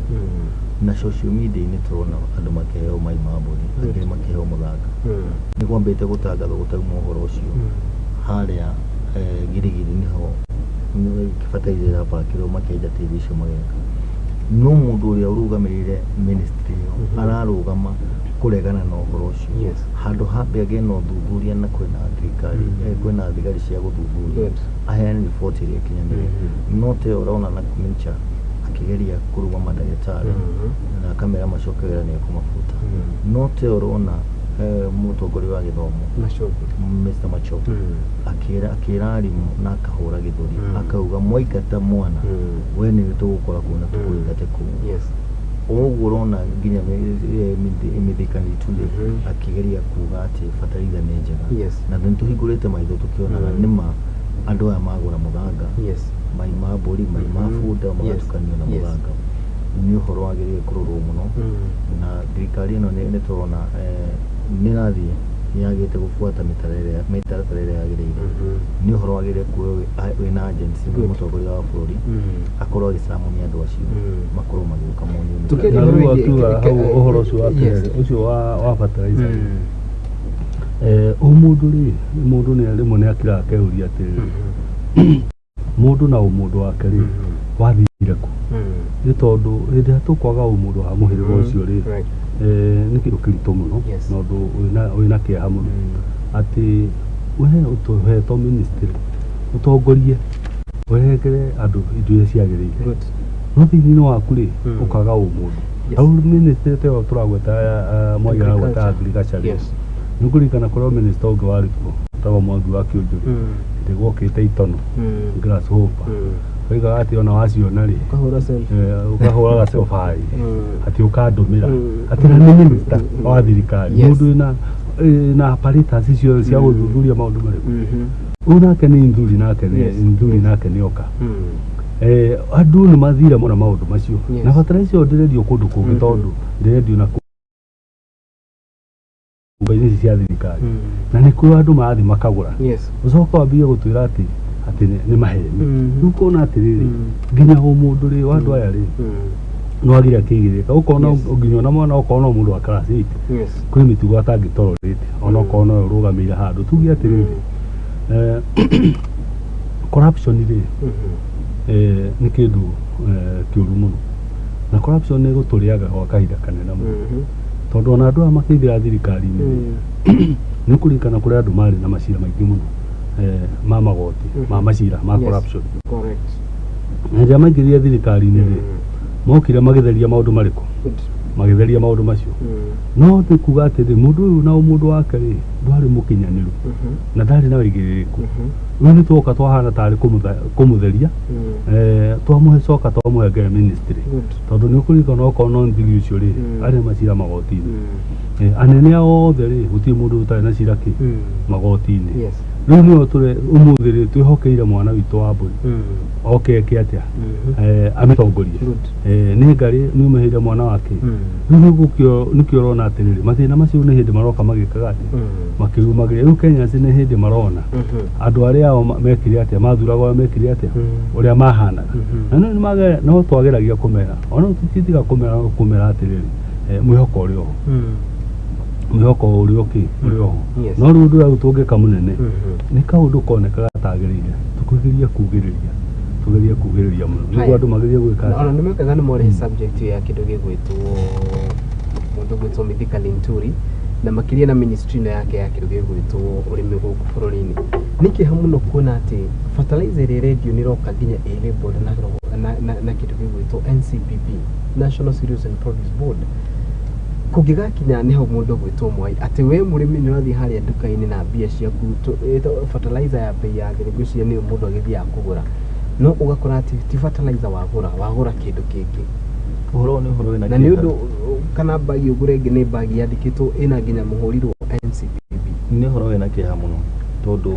Na social media-inĩ tũrona andũ makĩheo mai ma mbũri, angĩ makĩheo mũthanga. Nĩ kwambĩte gũtangathwo gũtauma ũhoro ũcio harĩa Girigiri nĩho fertilizer ĩrabakĩrwo makĩenja tĩri ũcio mageka. No mũndũ ũrĩa ũrũgamĩrĩire ministry ĩyo ararũgama kũregana na ũhoro ũcio. Yes. Handũ hambe agĩe na ũthuthuria na kwĩna thirikari, kwĩna thigari cia gũthuthuria. Good. Aheane riboti ĩrĩa ĩkinyanĩire. No te ũrona na Mincha akĩgeria kũruma mandagĩtarĩ na akamera macoke wĩra nĩ ekũmabuta. No te ũrona mũtongoria wa gĩthomo Machogu. Mr. Machogu akĩra arimũ na akahũra gĩthũri akauga mwaingata mwana we nĩwe tũgũkora kũu na tũkũingate kũu. Yes. Ũguo ũrona nginya Mithika Linturi akĩgeria kuga atĩ bataraitha nĩ njega. Yes. Na nĩ tũhingũrĩte maitho tũkĩonaga nĩma andũ aya magũra mũthanga, Yes. mai ma mbũri, mai ma bunda magatukanio na mũthanga. Nĩ ũhoro wagĩrĩire kũrorwo mũno. Na thirikari ĩno nĩ tũrona nĩ ĩrathiĩ yagĩte gũbuata mĩtaratara ĩrĩa yagĩrĩire. Nĩ ũhoro wagĩrĩire kuoywo wĩna agency nĩ mũtongoria wa bũrũri akorwo agĩcamũnia andũ acio makorwo magĩũka monio Tukĩaria Na ũhoro rĩu wĩgiĩ- akiuga hau ũhoro ũcio wa Yes. kĩrĩa, ũcio wa fertilizer. Ũmũndũ rĩ, mũndũ nĩ rĩmwe nĩ akiraga akeyũria atĩrĩrĩ, mũndũ na ũmũndũ wake rĩ, wathire kũ? Nĩ tondũ hĩndĩ ĩrĩa tũkwaga ũmũndũ wa mũhĩrĩga ũcio rĩ, Right. nĩ kĩndũ kĩritũ mũno Yes. na ũndũ wĩna kĩeha mũno atĩ we ũhetwo ministry ũtongorie ũrehengere andũ indo iria ciagĩrĩire. Good. No thĩinĩ waku rĩ, ũkaga ũmũndũ. Yes. Hau ministry ta ĩyo tũragweta Mwangi aragweta Agriculture. agriculture rĩ, Yes. nĩ ũkũririkana kũrĩ o minister ũngĩ warĩ kuo wĩtagwo Mwangi wa Kĩũnjũri hĩndĩ gwokĩte itono grasshopper oigaga atĩ ona waciona rĩ, Ũkahũra selfie. Ũkahũraga selfie atĩ ũkandũmĩra atĩ na nĩ minister wa thirikari Yes. mũndũ wĩna apparatus ciothe cia gũthuthuria maũndũ marĩkũ. Ũyũ nake nĩ Nthuri nake nĩ Yes. Nthuri nake nĩ oka. Andũ nĩ mathire mũno maũndũ macio. Yes. Na bataraitha ĩyo ndĩrendio kũndũ kũngĩ tondũ ndĩrendio na nyũmba-inĩ ici cia thirikari. Na nĩ kũrĩ andũ marathiĩ makagũra. Yes. Ũcoka wambie gũtwĩra atĩ nĩ maheni. Rĩu ũkona atĩrĩrĩ, nginya ũmũndũ rĩ wa andũ aya rĩ, nĩ wagire akĩigĩrĩrĩka. Ũkona nginya ona mwana okorwo no mũndũ wa class 8 Yes. kwĩ mĩtugo atangĩtororete ona okorwo nowe ũrũgamĩire handũ. Tuge atĩrĩrĩ, corruption rĩ, nĩ kĩndũ kĩũru mũno. Na corruption nĩ ĩgũtũrĩaga gwa kahinda kanene mũno. Tondũ ona andũ aya makĩingĩra thirikari-inĩ rĩ, nĩ ũkũririkana kũrĩ andũ marĩ na macira maingĩ mũno. ma magoti ma macira ma corruption. Correct. Na rĩrĩa maingĩrire thirikari-inĩ rĩ, mokire magĩtheria maũndũ marĩkũ? Magĩtheria maũndũ macio. No nĩ kuga atĩrĩ, mũndũ ũyũ na ũmũndũ wake rĩ, ndwarĩ mũkinyanĩru na ndarĩ na wĩigĩrĩrĩku. Rĩu nĩ twoka twahana tarĩ kũmũtheria, twamũcoka twamũhengere ministry, tondũ nĩ ũkũririkana okorwo no thiri ũcio rĩ, arĩ na macira magoti-inĩ. Anene ao othe rĩ, gũtirĩ mũndũ ũtarĩ na cira kĩ magoti-inĩ. Rĩu nĩyo tũre ũmũthĩ rĩ, twĩhokeire mwana witũ wa mbũri oke eke atĩa, amĩtongorie. Nĩ ngarĩ nĩ ũmĩheire mwana wake. Rĩu nĩkĩo ũrona atĩrĩrĩ, mathĩna macio nĩ hĩndĩ maroka magĩkaga atĩa, makĩrumagĩria. Rĩu Kenyans nĩ hĩndĩ marona andũ arĩa ao mekire atĩa, mathuragwo arĩa mekire atĩa, ũrĩa mahanaga. Na no twageragia kũmera, ona tũtitiga kũmera atĩrĩrĩ, mwĩhoko ũrĩ oho, mwĩhoko ũrĩ ũkĩ ũrĩ oho. No rĩu ũndũ ũrĩa tũngĩka mũnene nĩ kaũndũ konekaga tagĩrĩire, tũkũgeria kugĩrĩria, tugerie kugĩrĩria mũno nĩguo andũ magerie gwĩka. Ona nĩ mekaga nĩ more subject ya kĩndũ gĩgwĩtwo mũndũ gwĩtwo Mithika Linturi, na makĩria na ministry ĩno yake ya kĩndũ gĩgwĩtwo ũrĩmi gũkũ bũrũri-inĩ. Nĩ kĩeha mũno kuona atĩ fertilizer ĩrĩa ĩrendio nĩ ĩroka nginya ĩ labeled na kĩndũ gĩgwĩtwo NCPB, National Cereals and Produce Board. Kũngĩgakinya nĩ hau mũndũ gwĩtwo Mwai atĩ we mũrĩmi nĩ ũrathiĩ harĩa nduka-inĩ na mbia ciaku, fertilizer ya bei ya thĩ ngwĩciria nĩyo mũndũ agĩthiaga kũgũra, no ũgakora atĩ ti fertilizer wagũra kĩndũ kĩngĩ. Ũhoro nĩ ũhoro wĩna na nĩ ũndũ kana bagi ũgũre ĩngĩ nĩ bagi yandĩkĩtwo ĩna nginya mũhũri wa NCPB. Nĩ ũhoro wĩna kĩeha mũno tondũ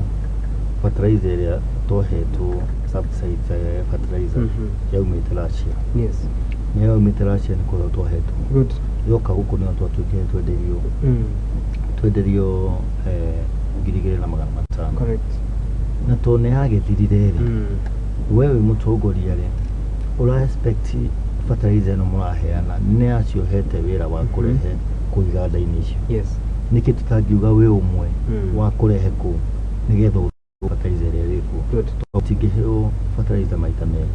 fertilizer ĩrĩa twahetwo subsidized fertilizer yaumĩte Russia. Yes. Nĩ yaumĩte Russia nĩ kũheo twahetwo. Good. Yoka gũkũ nĩyo twatuĩkire twenderio 2,500. Correct. Na tondũ nĩ yagĩthirire rĩ, we wĩ mũtongoria rĩ, ũra expect fertilizer ĩno mũraheana nĩ aciohete wĩra wa kũrehe kũu iganda-inĩ icio. Yes. Nĩkĩ tũtangiuga wĩ ũmwe wa kũrehe kũu nĩgetha fertilizer ĩrĩa ĩrĩ kuo. Tũtingĩheo fertilizer maita merĩ.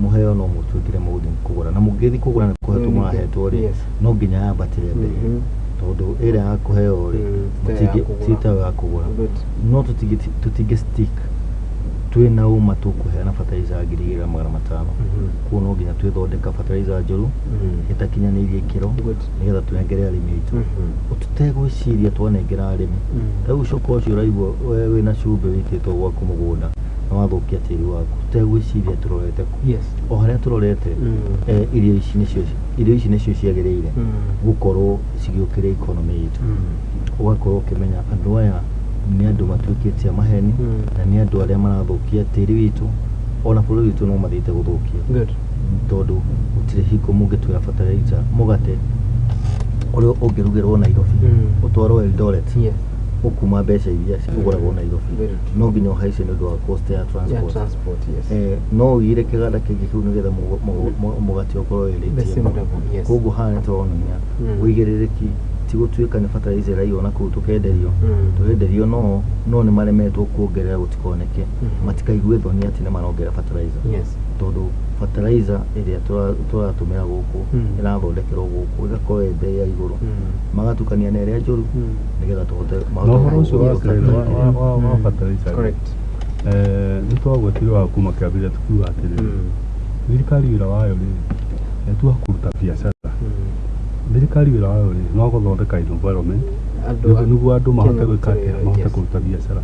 Mũheo no mũtuĩkire mũgũthiĩ kũgũra, na mũngĩthiĩ kũgũra nĩ kũhetwo mũrahetwo rĩ, no nginya yambatĩre mbei, tondũ ĩrĩa ya kũheo rĩ, ti ta ya kũgũra. No tũtingĩ stick twĩna ũma tũkũheana fertilizer 2,500. Koguo no nginya twĩthondeka fertilizer njũru ĩtakinyanĩirie ikĩro nĩgetha tũnengere arĩmi aitũ. Tũtegwĩciria twanengera arĩmi. Rĩu coka ũcio ũraigua we wĩna cumbĩ wĩkĩtwo gwaku mũgũnda na wathũkia tĩri waku, tũtegwĩciria tũrorete kũ. O harĩa tũrorete, irio ici nĩcio ciagĩrĩire gũkorwo cigĩũkĩria economy itũ. Ũgakorwo ũkĩmenya andũ aya nĩ andũ matuĩkĩte a maheni na nĩ andũ arĩa marathũkia tĩri witũ, ona bũrũri witũ no mathiĩte gũthũkia. Tondũ gũtirĩ hingo mũngĩtwĩra fertilizer mũgate ũrĩa ũngĩrugĩrwo Nairobi ũtwarwo Eldoret ũkuma mbeca iria cikũgũragwo Nairobi, no nginya ũhaice nĩ ũndũ wa cost ya transport. No ũigire kĩganda kĩngĩ kĩu nĩgetha mũgate ũkorwo wĩ rate ĩmwe. Koguo haha nĩ tũronania ũigĩrĩrĩki ti gũtuĩka nĩ fertilizer ĩraiywo na kũu tũkenderio, tũrenderio no nĩ maremetwo kuongerera gũtikoneke, matikaigue thoni atĩ nĩ marongerera fertilizer. Tondũ fertilizer ĩrĩa tũratũmĩra gũkũ ĩrathondekerwo gũkũ ĩgakorwo ĩ bei ya igũrũ, magatukania na ĩrĩa njũru nĩgetha tũhote. Na ũhoro ũcio wa fertilizer, correct, nĩ twagwetire wa kuma kĩambĩrĩria tukiuga atĩrĩrĩ, thirikari wĩra wayo rĩ ti wa kũruta biacara. Thirikari wĩra wayo rĩ no gũthondeka environment nĩguo andũ mahote gwĩka atĩa, mahote kũruta biacara.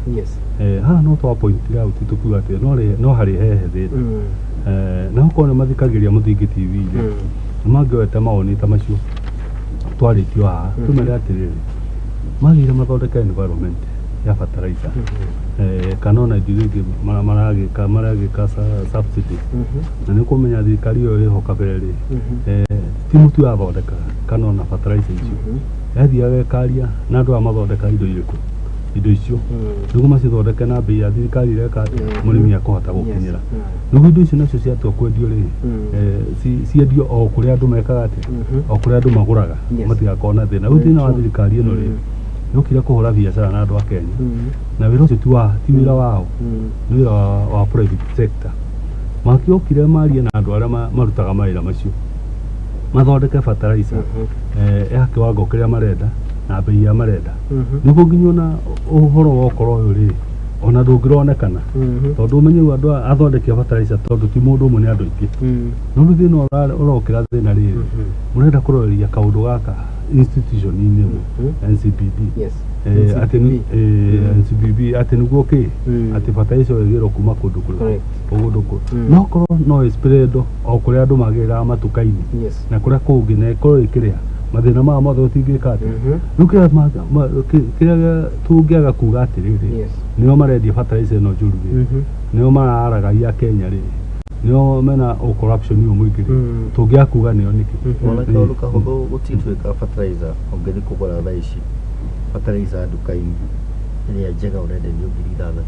Haha no twa point out tukiuga atĩ no harĩ hehe thĩna. Na okorwo nĩ mathikagĩrĩria Mũthingi TV rĩ, nĩ mangĩoete mawoni ta macio twarĩtio haha, tũmere atĩrĩrĩ, magĩrĩire mathondeke environment ya fertilizer, kana ona indo iria ingĩ maragĩka subsidy. Na nĩ ũkũmenya thirikari ĩyo ĩho kabere rĩ, ti mũtu yathondekaga kana ona fertilizer icio, yathiaga ĩkaria na andũ aya mathondekaga indo irĩkũ, indo icio nĩguo macithondeke na bei ya thirikari ĩreka atĩa, mũrĩmi akũhota gũkinyĩra. Nĩguo indo icio nacio ciatua kwendio rĩ, ciendio o kũrĩa andũ mekaga atĩa, o kũrĩa andũ magũraga, matigakorwo na thĩna. Rĩu thĩna wa thirikari ĩno rĩ, yokire kũhũra biacara na andũ a Kenya, na wĩra ũcio ti wĩra wao, nĩ wĩra wa private sector. Makĩokire marie na andũ arĩa marutaga mawĩra macio, mathondeke fertilizer ya kiwango kĩrĩa marenda na bei ya marenda, nĩguo nginya ona ũhoro wa ũkora ũyũ rĩ Ona ndũngĩronekana, tondũ ũmenye rĩu andũ aya athondeki a fertilizer, tondũ ti mũndũ ũmwe, nĩ andũ aingĩ. No rĩu thĩna ũrokĩra, thĩna rĩrĩ, mũrenda kũroreria kaũndũ gaka institution-inĩ ĩmwe, NCBB. Atĩ NCBB, atĩ nĩguo kĩ atĩ fertilizer ĩyo ĩgĩrwo kuma kũndũ kũrĩkũ? Kũndũ kũ no korwo no ĩspread o kũrĩa andũ magĩraga matuka-inĩ na kũrĩa kũngĩ, na ĩkorwo ĩkĩrĩha mathĩna maya mothe ũtingĩka atĩa? Rĩu kĩrĩa kĩrĩa tũngĩaga kuga atĩrĩrĩ, nĩo marendia fertilizer ĩno njũru rĩ, nĩo mararagaia Kenya rĩ, nĩo mena corruption ũyũ mũingĩ rĩ, tũngĩaga kuga nĩo nĩkĩ? Ona kaũndũ kahũthũ, gũtituĩka fertilizer ũngĩthiĩ kũgũra thaa ici fertilizer nduka-inĩ ĩrĩa njega ũrenderio 6,000,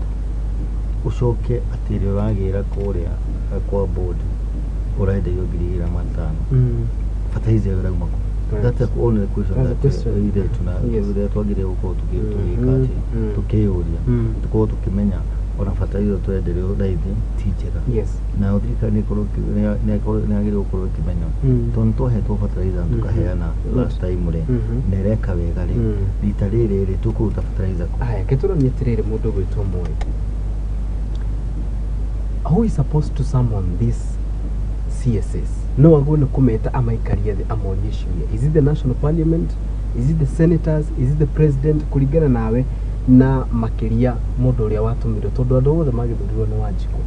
ũcoke atĩ ĩrĩa ũragĩra kũrĩa kwa board ũrenderio 2,500. Fertilizer ĩyo ĩrauma kũ? That's the only question That's a that question. Ithuĩ tuna ũrĩa twagĩrĩire gũkorwo tũgĩka atĩ tũkĩyũria, tũkorwo tũkĩmenya ona fertilizer tũrenderio raithi ti njega. Nayo thirikari nĩ yagĩrĩirwo gũkorwo ĩkĩmenya, tondũ nĩ twahetwo fertilizer na tũkaheana last time rĩ, na ĩreka wega rĩ, rita rĩrĩ rĩ tũkũruta fertilizer kũ? Haya, kĩtũranie atĩrĩrĩ, mũndũ gwĩtwo Moi, who is supposed to summon this CSS? No agwo nĩ kũmeta amaikarie thĩ amorie ciũria. Is it the national parliament? Is it the senators? Is it the president? Kũringana nawe, na makĩria mũndũ ũrĩa watũmirwo, tondũ andũ othe magĩthurirwo nĩ Wanjikũ.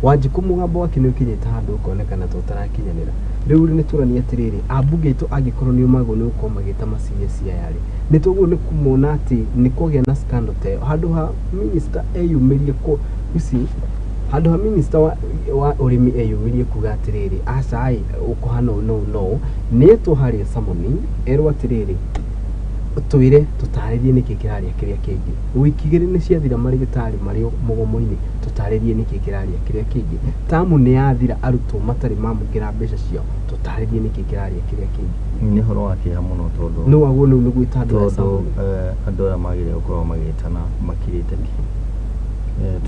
Wanjikũ mũgambo wake nĩ ũkinyĩte handũ ũkonekana ta ũtarakinyanĩra. Rĩu nĩ tũranie atĩrĩrĩ, ambunge aitũ, angĩkorwo nĩ ũmagwo nĩ gũkorwo magĩta ma CS aya rĩ, nĩ tũguo nĩ kũmona atĩ nĩ kwagĩa na scandal ta ĩyo, handũ ha minister eyumĩrie kũ, you see, handũ ha minister wa ũrĩmi eyumĩrie kuga atĩrĩrĩ, aca ĩ, ũkũhana ũũ no no nĩ etwo harĩa summoning, erwo atĩrĩrĩ, twĩre tũtarĩrie nĩkĩ kĩrarĩa kĩrĩa kĩngĩ. Wiki 2 nĩ ciathira marĩgĩtarĩ marĩ mũgomo-inĩ, tũtarĩrie nĩkĩ kĩrarĩa kĩrĩa kĩngĩ. Tamu nĩ yathira, arutwo matarĩ mamũkĩra mbeca ciao, tũtarĩrie nĩkĩ kĩrarĩa kĩrĩa kĩngĩ. Nĩ ũhoro wa kĩeha mũno, tondũ Nĩ wagwo nĩu nĩ gwĩta andũ aya tondũ summoning. Andũ aya magĩrĩire gũkorwo magĩtana makirĩte ki.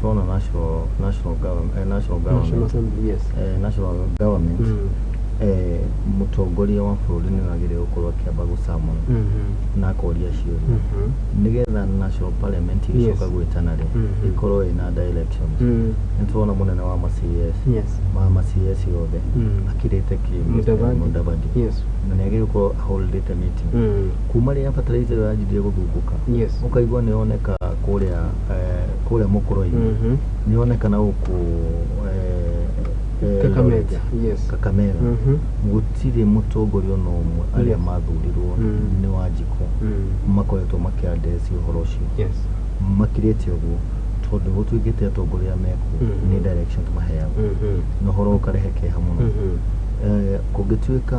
Tuona national National government Assembly, yes. National government, mũtongoria wa bũrũri nĩ agĩrĩire gũkorwo akĩamba gũsummon na akoria ciũria, nĩgetha national parliament ĩgĩcoka gwĩtana rĩ, ĩkorwo ĩna directions. Nĩ tuona mũnene wa ma CS, ma CS yothe akirĩte ki. Mudavadi. Mudavadi. Na nĩ agĩrĩire gũkorwo aholdĩte meeting kuma rĩrĩa fertilizer ĩyo yanjirie gũthungũka. Ũkaigua nĩ yoneka kũrĩa mũkũrwe-inĩ, nĩ yoneka na gũkũ Kakamega. Eldoret, Kakamega. Gũtirĩ mũtongoria ona ũmwe arĩa mathurirwo nĩ Wanjikũ makoretwo makĩandress ũhoro ũcio. Makirĩte ũguo tondũ gũtuĩkĩte atongoria mekuo nĩ direction maheagwo, na ũhoro ũkarehe kĩeha mũno. Kũngĩtuĩka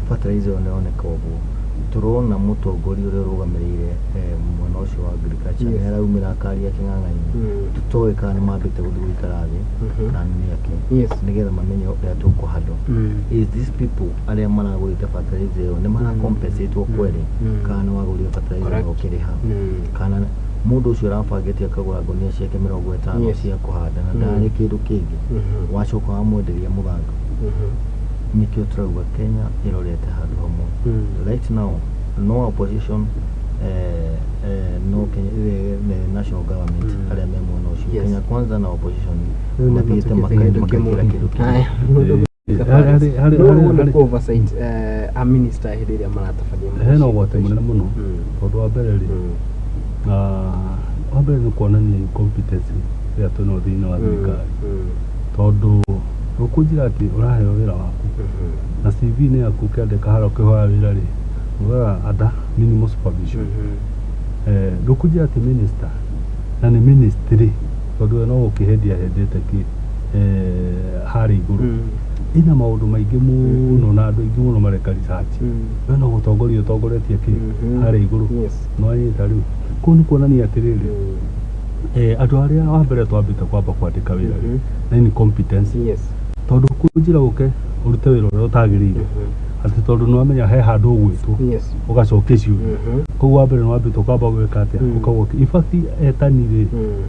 fertilizer ĩyo nĩyoneka ũguo, tũrona mũtongoria ũrĩa ũrũgamĩrĩire mwena ũcio wa agriculture nĩ araumĩra akaria kĩng'ang'a-inĩ. Tũtoĩ kana nĩ mambĩte gũthiĩ gũikara thĩ na nĩ ake nĩgetha mamenye ũrĩa tũkũhandle. Is these people arĩa maragũrĩte fertilizer ĩyo nĩ maracompensatwo kweli, kana nĩ wagũrire fertilizer na ũkĩrĩha, kana mũndũ ũcio arabangĩte akagũra ngũnia ciake 50 cia kũhanda na ndarĩ kĩndũ kĩngĩ, wacoka wamwenderia mũthanga? Nĩkĩo tũrauga Kenya ĩrorete handũ hamwe. Right now no opposition, no Kenya, the national government, arĩa me mwena ũcio, Kenya Kwanza na opposition Rĩu nĩ mathiĩte matuĩkĩte kĩndũ kĩmwe. makekĩra kĩndũ kĩmwe. Haya, mũndũ No ũguo nĩ oversight a minister hĩndĩ ĩrĩa maratabania Hena ũgwati mũnene mũno, tondũ wa mbere rĩ, wa mbere nĩ kuonania incompetence ĩrĩa twĩnayo thĩinĩ wa thirikari, tondũ ndũkũnjĩra atĩ ũraheo wĩra waku na CV-inĩ yaku ũkĩandĩka harĩa ũkĩhoya wĩra rĩ, ugaga under minimal supervision. Ndũkũnjĩra atĩ minister, na nĩ ministry, tondũ we no gũkĩhendia hendete kĩ harĩa igũrũ, ĩna maũndũ maingĩ mũno na andũ aingĩ mũno mareka research, we no gũtongoria ũtongoretie kĩ harĩa igũrũ. No anyita rĩu kũu nĩ kuonania atĩrĩrĩ, andũ arĩa wa mbere twambĩte kwamba kwandĩka wĩra rĩ, na incompetence, tondũ kũnjĩra ũke ũrute wĩra ũrĩa ũtagĩrĩire, atĩ tondũ nĩ wamenya he handũ ũgwĩtwo ũgacokia ciũria. Koguo wa mbere nĩ wambĩte ũkamba gwĩka atĩa? Ũkauga in fact etani rĩ,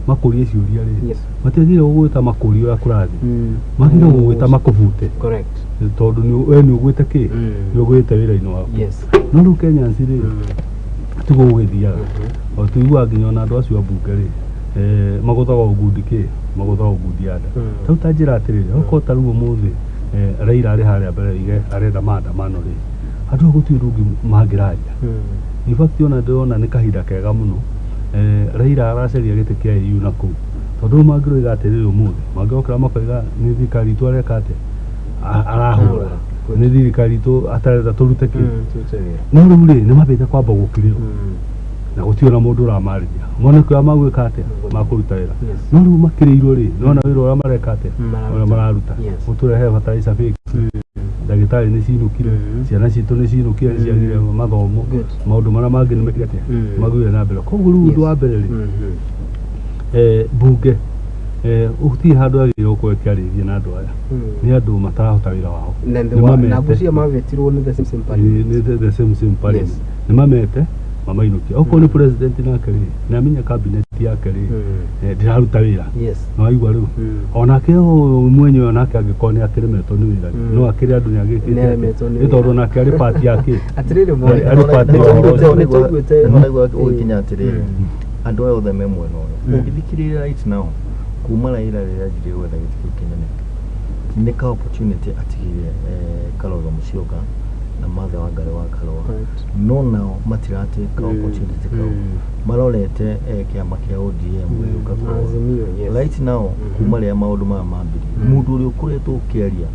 makũrie ciũria rĩ, matiagĩrĩire gũgwĩta makũrie ũrĩa kũrathiĩ, magĩrĩire gũgwĩta makũbute, tondũ we nĩ ũgwĩte kĩ, nĩ ũgwĩte wĩra-inĩ waku. No rĩu Kenyans rĩ, tiguo gũgĩthiaga, o tũiguaga nginya ona andũ acio a mbunge rĩ, Magũthagwo ngundi kĩ magũthagwo ngundi ya nda. Rĩu ta njĩra atĩrĩrĩ, okorwo ta rĩu ũmũthĩ Raila arĩ harĩa mbere ige arenda maandamano rĩ, andũ aya gũtirĩ ũndũ ũngĩ mangĩraria. In fact, ona ndĩrona nĩ kahinda kega mũno. Raila aracaria gĩtĩ kĩa AU na kũu, tondũ rĩu mangĩroiga atĩrĩrĩ, ũmũthĩ mangĩokĩra makoiga nĩ thirikari itũ areka atĩa, arahũra. Nĩ thirikari itũ atarenda tũrute kĩ. Tũrute wĩra. No rĩu rĩ, nĩ mambĩte kwamba gũkirĩrwo na gũtirĩ ona mũndũ ũramarĩria mone kũrĩa magwĩka atĩa, makũruta wĩra. No rĩu makĩrĩirwo rĩ, nĩwona wĩra ũrĩa mareka atĩa, ũrĩa mararuta. Gũtũrehe bataraitha fake, ndagĩtarĩ nĩ cinũkire, ciana citũ nĩ cinũkire, nĩ ciagire mathomo. Maũndũ marĩa mangĩ nĩ mekire atĩa, magĩire na mbere. Koguo rĩu ũndũ wa mbere rĩ, mbunge gũtirĩ handũ yagĩrĩirwo gũkorwo ĩkĩarĩria na andũ aya. Nĩ andũ matarahota wĩra wao. Na Nĩ mamete. Na ngwĩciria mavetirwo nĩ the same same parliament. Nĩ the same same parliament. Nĩ mamete mamainũkia. Okorwo nĩ president nake rĩ, nĩ amenya cabinet yake rĩ, ndĩraruta wĩra. Nĩ waigua rĩu, onake ũyũ mwenyewe, onake angĩkorwo nĩ akĩremetwo nĩ wĩra rĩ, no akĩrĩ andũ nĩ agĩkĩte Nĩ aremetwo nĩ nĩ tondũ wĩra. Onake arĩ part yake. Atĩrĩrĩ, Arĩ part ya ũhoro ũcio. Nĩ tũiguĩte- Nĩho naigua gũgĩkinya atĩrĩrĩ, andũ aya othe me mwena ũyũ ũngĩthikĩrĩria right now, kuma Raila rĩrĩa anjirie gwetha gĩtĩ kĩu kĩnene, nĩ ka opportunity atigire Kalonzo Musyoka na Martha Wangari wa Karũa, no nao matiratake opportunity kau. Marorete kĩama kĩa ODM gĩgĩũka kũrũa. Azimio, yes. Right now, kuma rĩrĩa maũndũ maya mambirie, mũndũ ũrĩa ũkoretwo ũkĩaria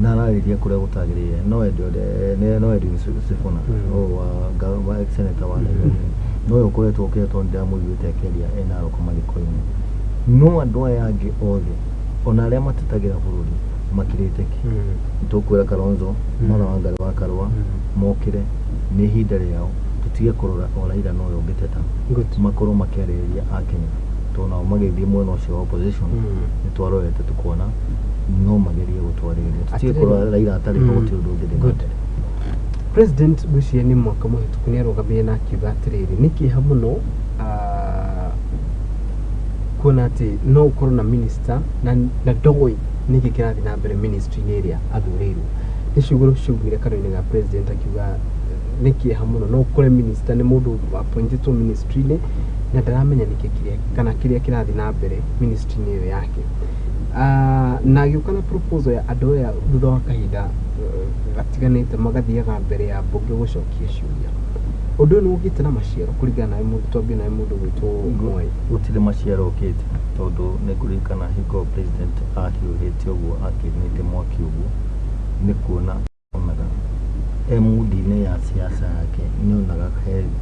na ararĩria kũrĩa gũtagĩrĩire no Edward, no Edwin Sifuna, ũyũ wa ex senator wa Nairobi, no ũyũ ũkoretwo ũkĩaria tondũ ndĩramũiguĩte akĩaria ena Narok mathiko-inĩ. No andũ aya angĩ othe, ona arĩa matetagĩra bũrũri, makirĩte ki. Tũkwĩra Kalonzo, Martha Wangari wa Karũa, mokĩre, nĩ ihinda rĩao. Tũtige kũrora o Raila nowe ũngĩteta. Makorwo makĩarĩrĩria akenya, tondũ nao magĩthiĩ mwena ũcio wa opposition, nĩ twarorete tũkona no magerie gũtwarĩrĩria. Tũtige Atĩrĩrĩ. kũrora Raila atarĩ ho, gũtirĩ ũndũ ũngĩthiĩ na mbere. President ngwĩciria nĩ mwaka mũhĩtũku nĩ arũgamire na akiuga atĩrĩrĩ, nĩ kĩeha mũno kuona atĩ no ũkorwo na minister na ndoĩ nĩkĩ kĩrathiĩ na mbere ministry-inĩ ĩrĩa athurĩirwo. Nĩ ciugo ciaumire kanua-inĩ ga president akiuga nĩ kĩeha mũno no ũkore minister nĩ mũndũ appointĩtwo ministry-inĩ na ndaramenya nĩkĩ kĩrĩa kana kĩrĩa kĩrathiĩ na mbere ministry-inĩ ĩyo yake. Na agĩũka na proposal ya andũ aya thutha wa kahinda gatiganĩte magathiaga mbere ya mbunge gũcokia ciũria. Ũndũ ũyũ nĩ ũgĩte na maciaro kũringana nawe mũndũ, twambie nawe mũndũ gwĩtwo Moi? Gũtirĩ maciaro ũkĩte, tondũ nĩ ngũririkana hingo president ahiũhĩte ũguo, akĩnĩte mwaki ũguo, nĩ kuona onaga e mundi-inĩ ya siasa yake, nĩ onaga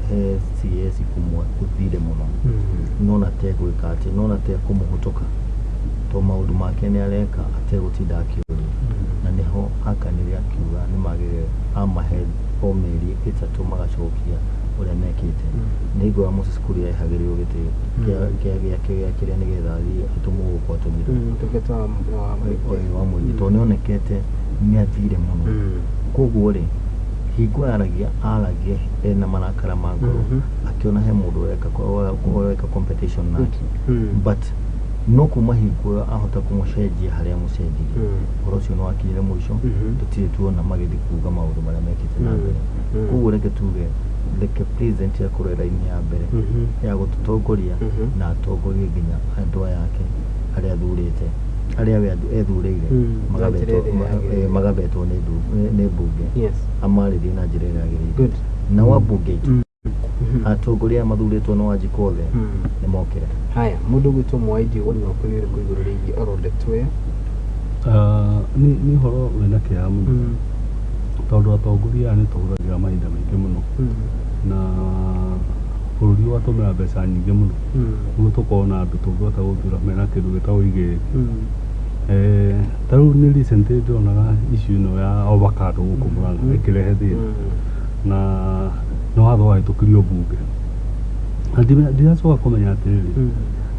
he CS kũmwe ũthire mũno, nona tegwĩka atĩ nona tekũmũhũtũka, tondũ maũndũ make nĩ areka ategũtinda akĩũria. Na nĩho akanire akiuga nĩ magĩrĩire amahe o mĩeri 3 magacokia ũrĩa mekĩte. Nĩ hingo ya Moses Kuria ehagĩrĩrwo gĩtĩ kĩa gĩake gĩa kĩrĩa nĩgetha athiĩ atũmwo gũkũ atũmirwo. Ũtungata wa mũingĩ. Ũyũ wa mũingĩ, tondũ nĩ onekete nĩ athire mũno. Koguo rĩ, hingo aragia aragia ena marakara ma ngoro, akĩona he mũndũ ũreka competition nake, but no kuma hingo ĩyo ahota kũmũcenjia harĩa amũcenjirie, ũhoro ũcio nĩ wakinyire mũico. Tũtirĩ tuona magĩthiĩ kuga maũndũ marĩa mekĩte na mbere. Koguo reke tuge, reke president akorwo e raini ya mbere ya gũtũtongoria, na atongorie nginya andũ aya ake arĩa athurĩte, arĩa we ethurĩire, Na njĩra ĩrĩa yagĩrĩire. Magavetwo nĩ mbunge, amarĩrie na njĩra ĩrĩa yagĩrĩire. Nao ambunge aitũ, atongoria aya mathurĩtwo nĩ Wanjikũ othe, nĩ mokĩre. Haya, mũndũ gwĩtwo Mwaindi, woni waku nĩ ũrĩkũ igũrũ rĩgiĩ oro ndeto ĩyo? Nĩ ũhoro wĩna kĩeha mũno, tondũ atongoria aya nĩ tũhũthagĩra mahinda maingĩ mũno na bũrũri ũgatũmĩra mbeca nyingĩ mũno nĩguo tũkorwo na andũ tũngĩhota gũthura mena kĩndũ gĩtagwo igĩrĩ. Ta rĩu nĩ recently ndĩronaga issue ĩno ya avocado gũkũ Murang'a ĩkĩrehe thĩna, na nĩ watho wahĩtũkirio mbunge, na ndiracoka kũmenya atĩrĩrĩ,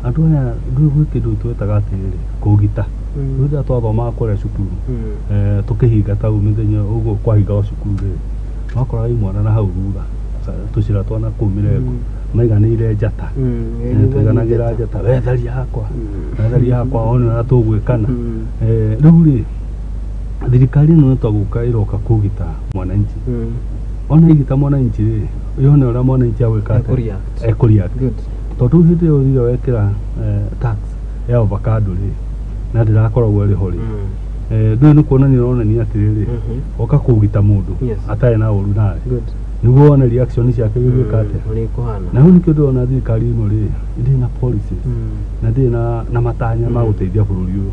andũ aya ndũĩ gwĩ kĩndũ twetaga atĩrĩrĩ kũgita. Rĩu rĩrĩa twathomaga kũrĩa cukuru, tũkĩhinga tau mĩthenya ũguo kwahingagwo cukuru rĩ, wakoraga imwana na hau thutha tũcĩra twa na kũu mĩrengo maiganĩire njata. Tũiganagĩra njata, wetharia hakwa, wetharia hakwa, one ũrĩa tũgwĩkana. Rĩu rĩ, thirikari ĩno nĩ tagũka ĩroka kũgita mwananchi. Ona igita mwananchi rĩ, yone ũrĩa mwananchi agwĩka atĩa? Ekũreact. Ekũreact. Tondũ hĩndĩ ĩyo ũthire wekĩra tax ya avocado rĩ, na ndĩrakoragwo ĩrĩ ho rĩ, ndũĩ nĩ kuonania ũronania atĩrĩrĩ, oka kũũgita mũndũ atarĩ na ũru nawe. Nĩguo wone reaction ciake gĩgwĩka atĩa. Ũrĩa ĩkũhana. Na rĩu nĩkĩo ndĩrona thirikari ĩno rĩ, ndĩrĩ na policies na ndĩrĩ na matanya ma gũteithia bũrũri ũyũ.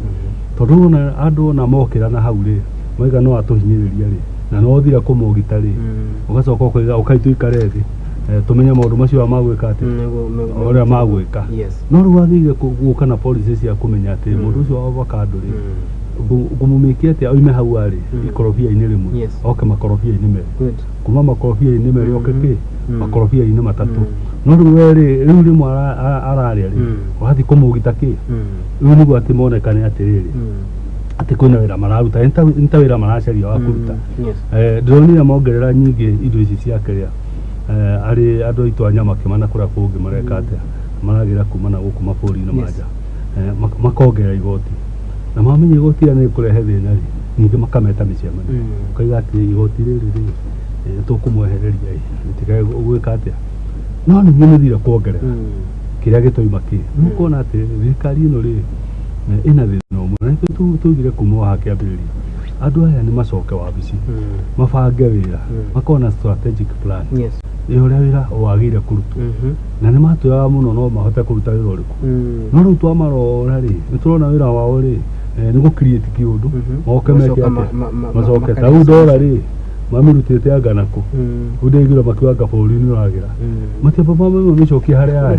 Tondũ wona andũ ona mokĩra na hau rĩ, maiga no atũhinyĩrĩria rĩ, na no ũthire kũmũgita rĩ, ũgacoka ũkoiga ũkai tũikare thĩ, tũmenye maũndũ macio magwĩka atĩa, ũrĩa magwĩka. No rĩu wagĩrĩire gũka na policy cia kũmenya atĩ mũndũ ũcio wa avocado rĩ, ngũmũmĩkia atĩa oime hau arĩ ikorobia-inĩ rĩmwe, oke makorobia-inĩ merĩ, kuma makorobia-inĩ merĩ oke kĩ makorobia-inĩ matatũ. No rĩu we rĩ, rĩu rĩmwe ararĩa rĩ, ũrathiĩ kũmũgita kĩ, rĩu nĩguo atĩ monekane atĩrĩrĩ, atĩ kwĩna wĩra mararuta, nĩ ta wĩra maracaria wa kũruta. Ndĩronire mongerera nyingĩ indo ici cia kĩrĩa, arĩ andũ aitũ a Nyamakĩma na kũrĩa kũngĩ mareka atĩa, maragĩra kuma na gũkũ mabũrũri-inĩ ma nja, makongerera igoti, na mamenya igoti rĩrĩa nĩ rĩkũrehe thĩna rĩ, ningĩ makameta mĩcemanio, ũkauga atĩ igoti rĩrĩ rĩ, nĩtũkũmwehereria ĩ, rĩtikae gwĩka atĩa, no ningĩ mũthire kuongerera kĩrĩa gĩtoima kĩ. Rĩu ũkona atĩ thirikari ĩno rĩ, ĩna thĩna ũmwe, na nĩkĩo twaugire kuma o haha kĩambĩrĩria, andũ aya nĩ macoke wabici, mabange wĩra, makorwo na strategic plan ya ũrĩa wĩra wagĩrĩire kũrutwo. Na nĩ matwĩraga mũno no mahote kũruta wĩra ũrĩkũ, no rĩu twamarora rĩ, nĩ tũrona wĩra wao rĩ, nĩ gũ create kĩũndũ, moke meke Macoka atĩa, macoke makarĩa ta rĩu ndora resources. rĩ, mamĩrutĩte anga nakũ, rĩu ndĩraiguire makiuga anga bũrũri nĩ ũragĩra, matiamba mamĩcokie harĩa yarĩ,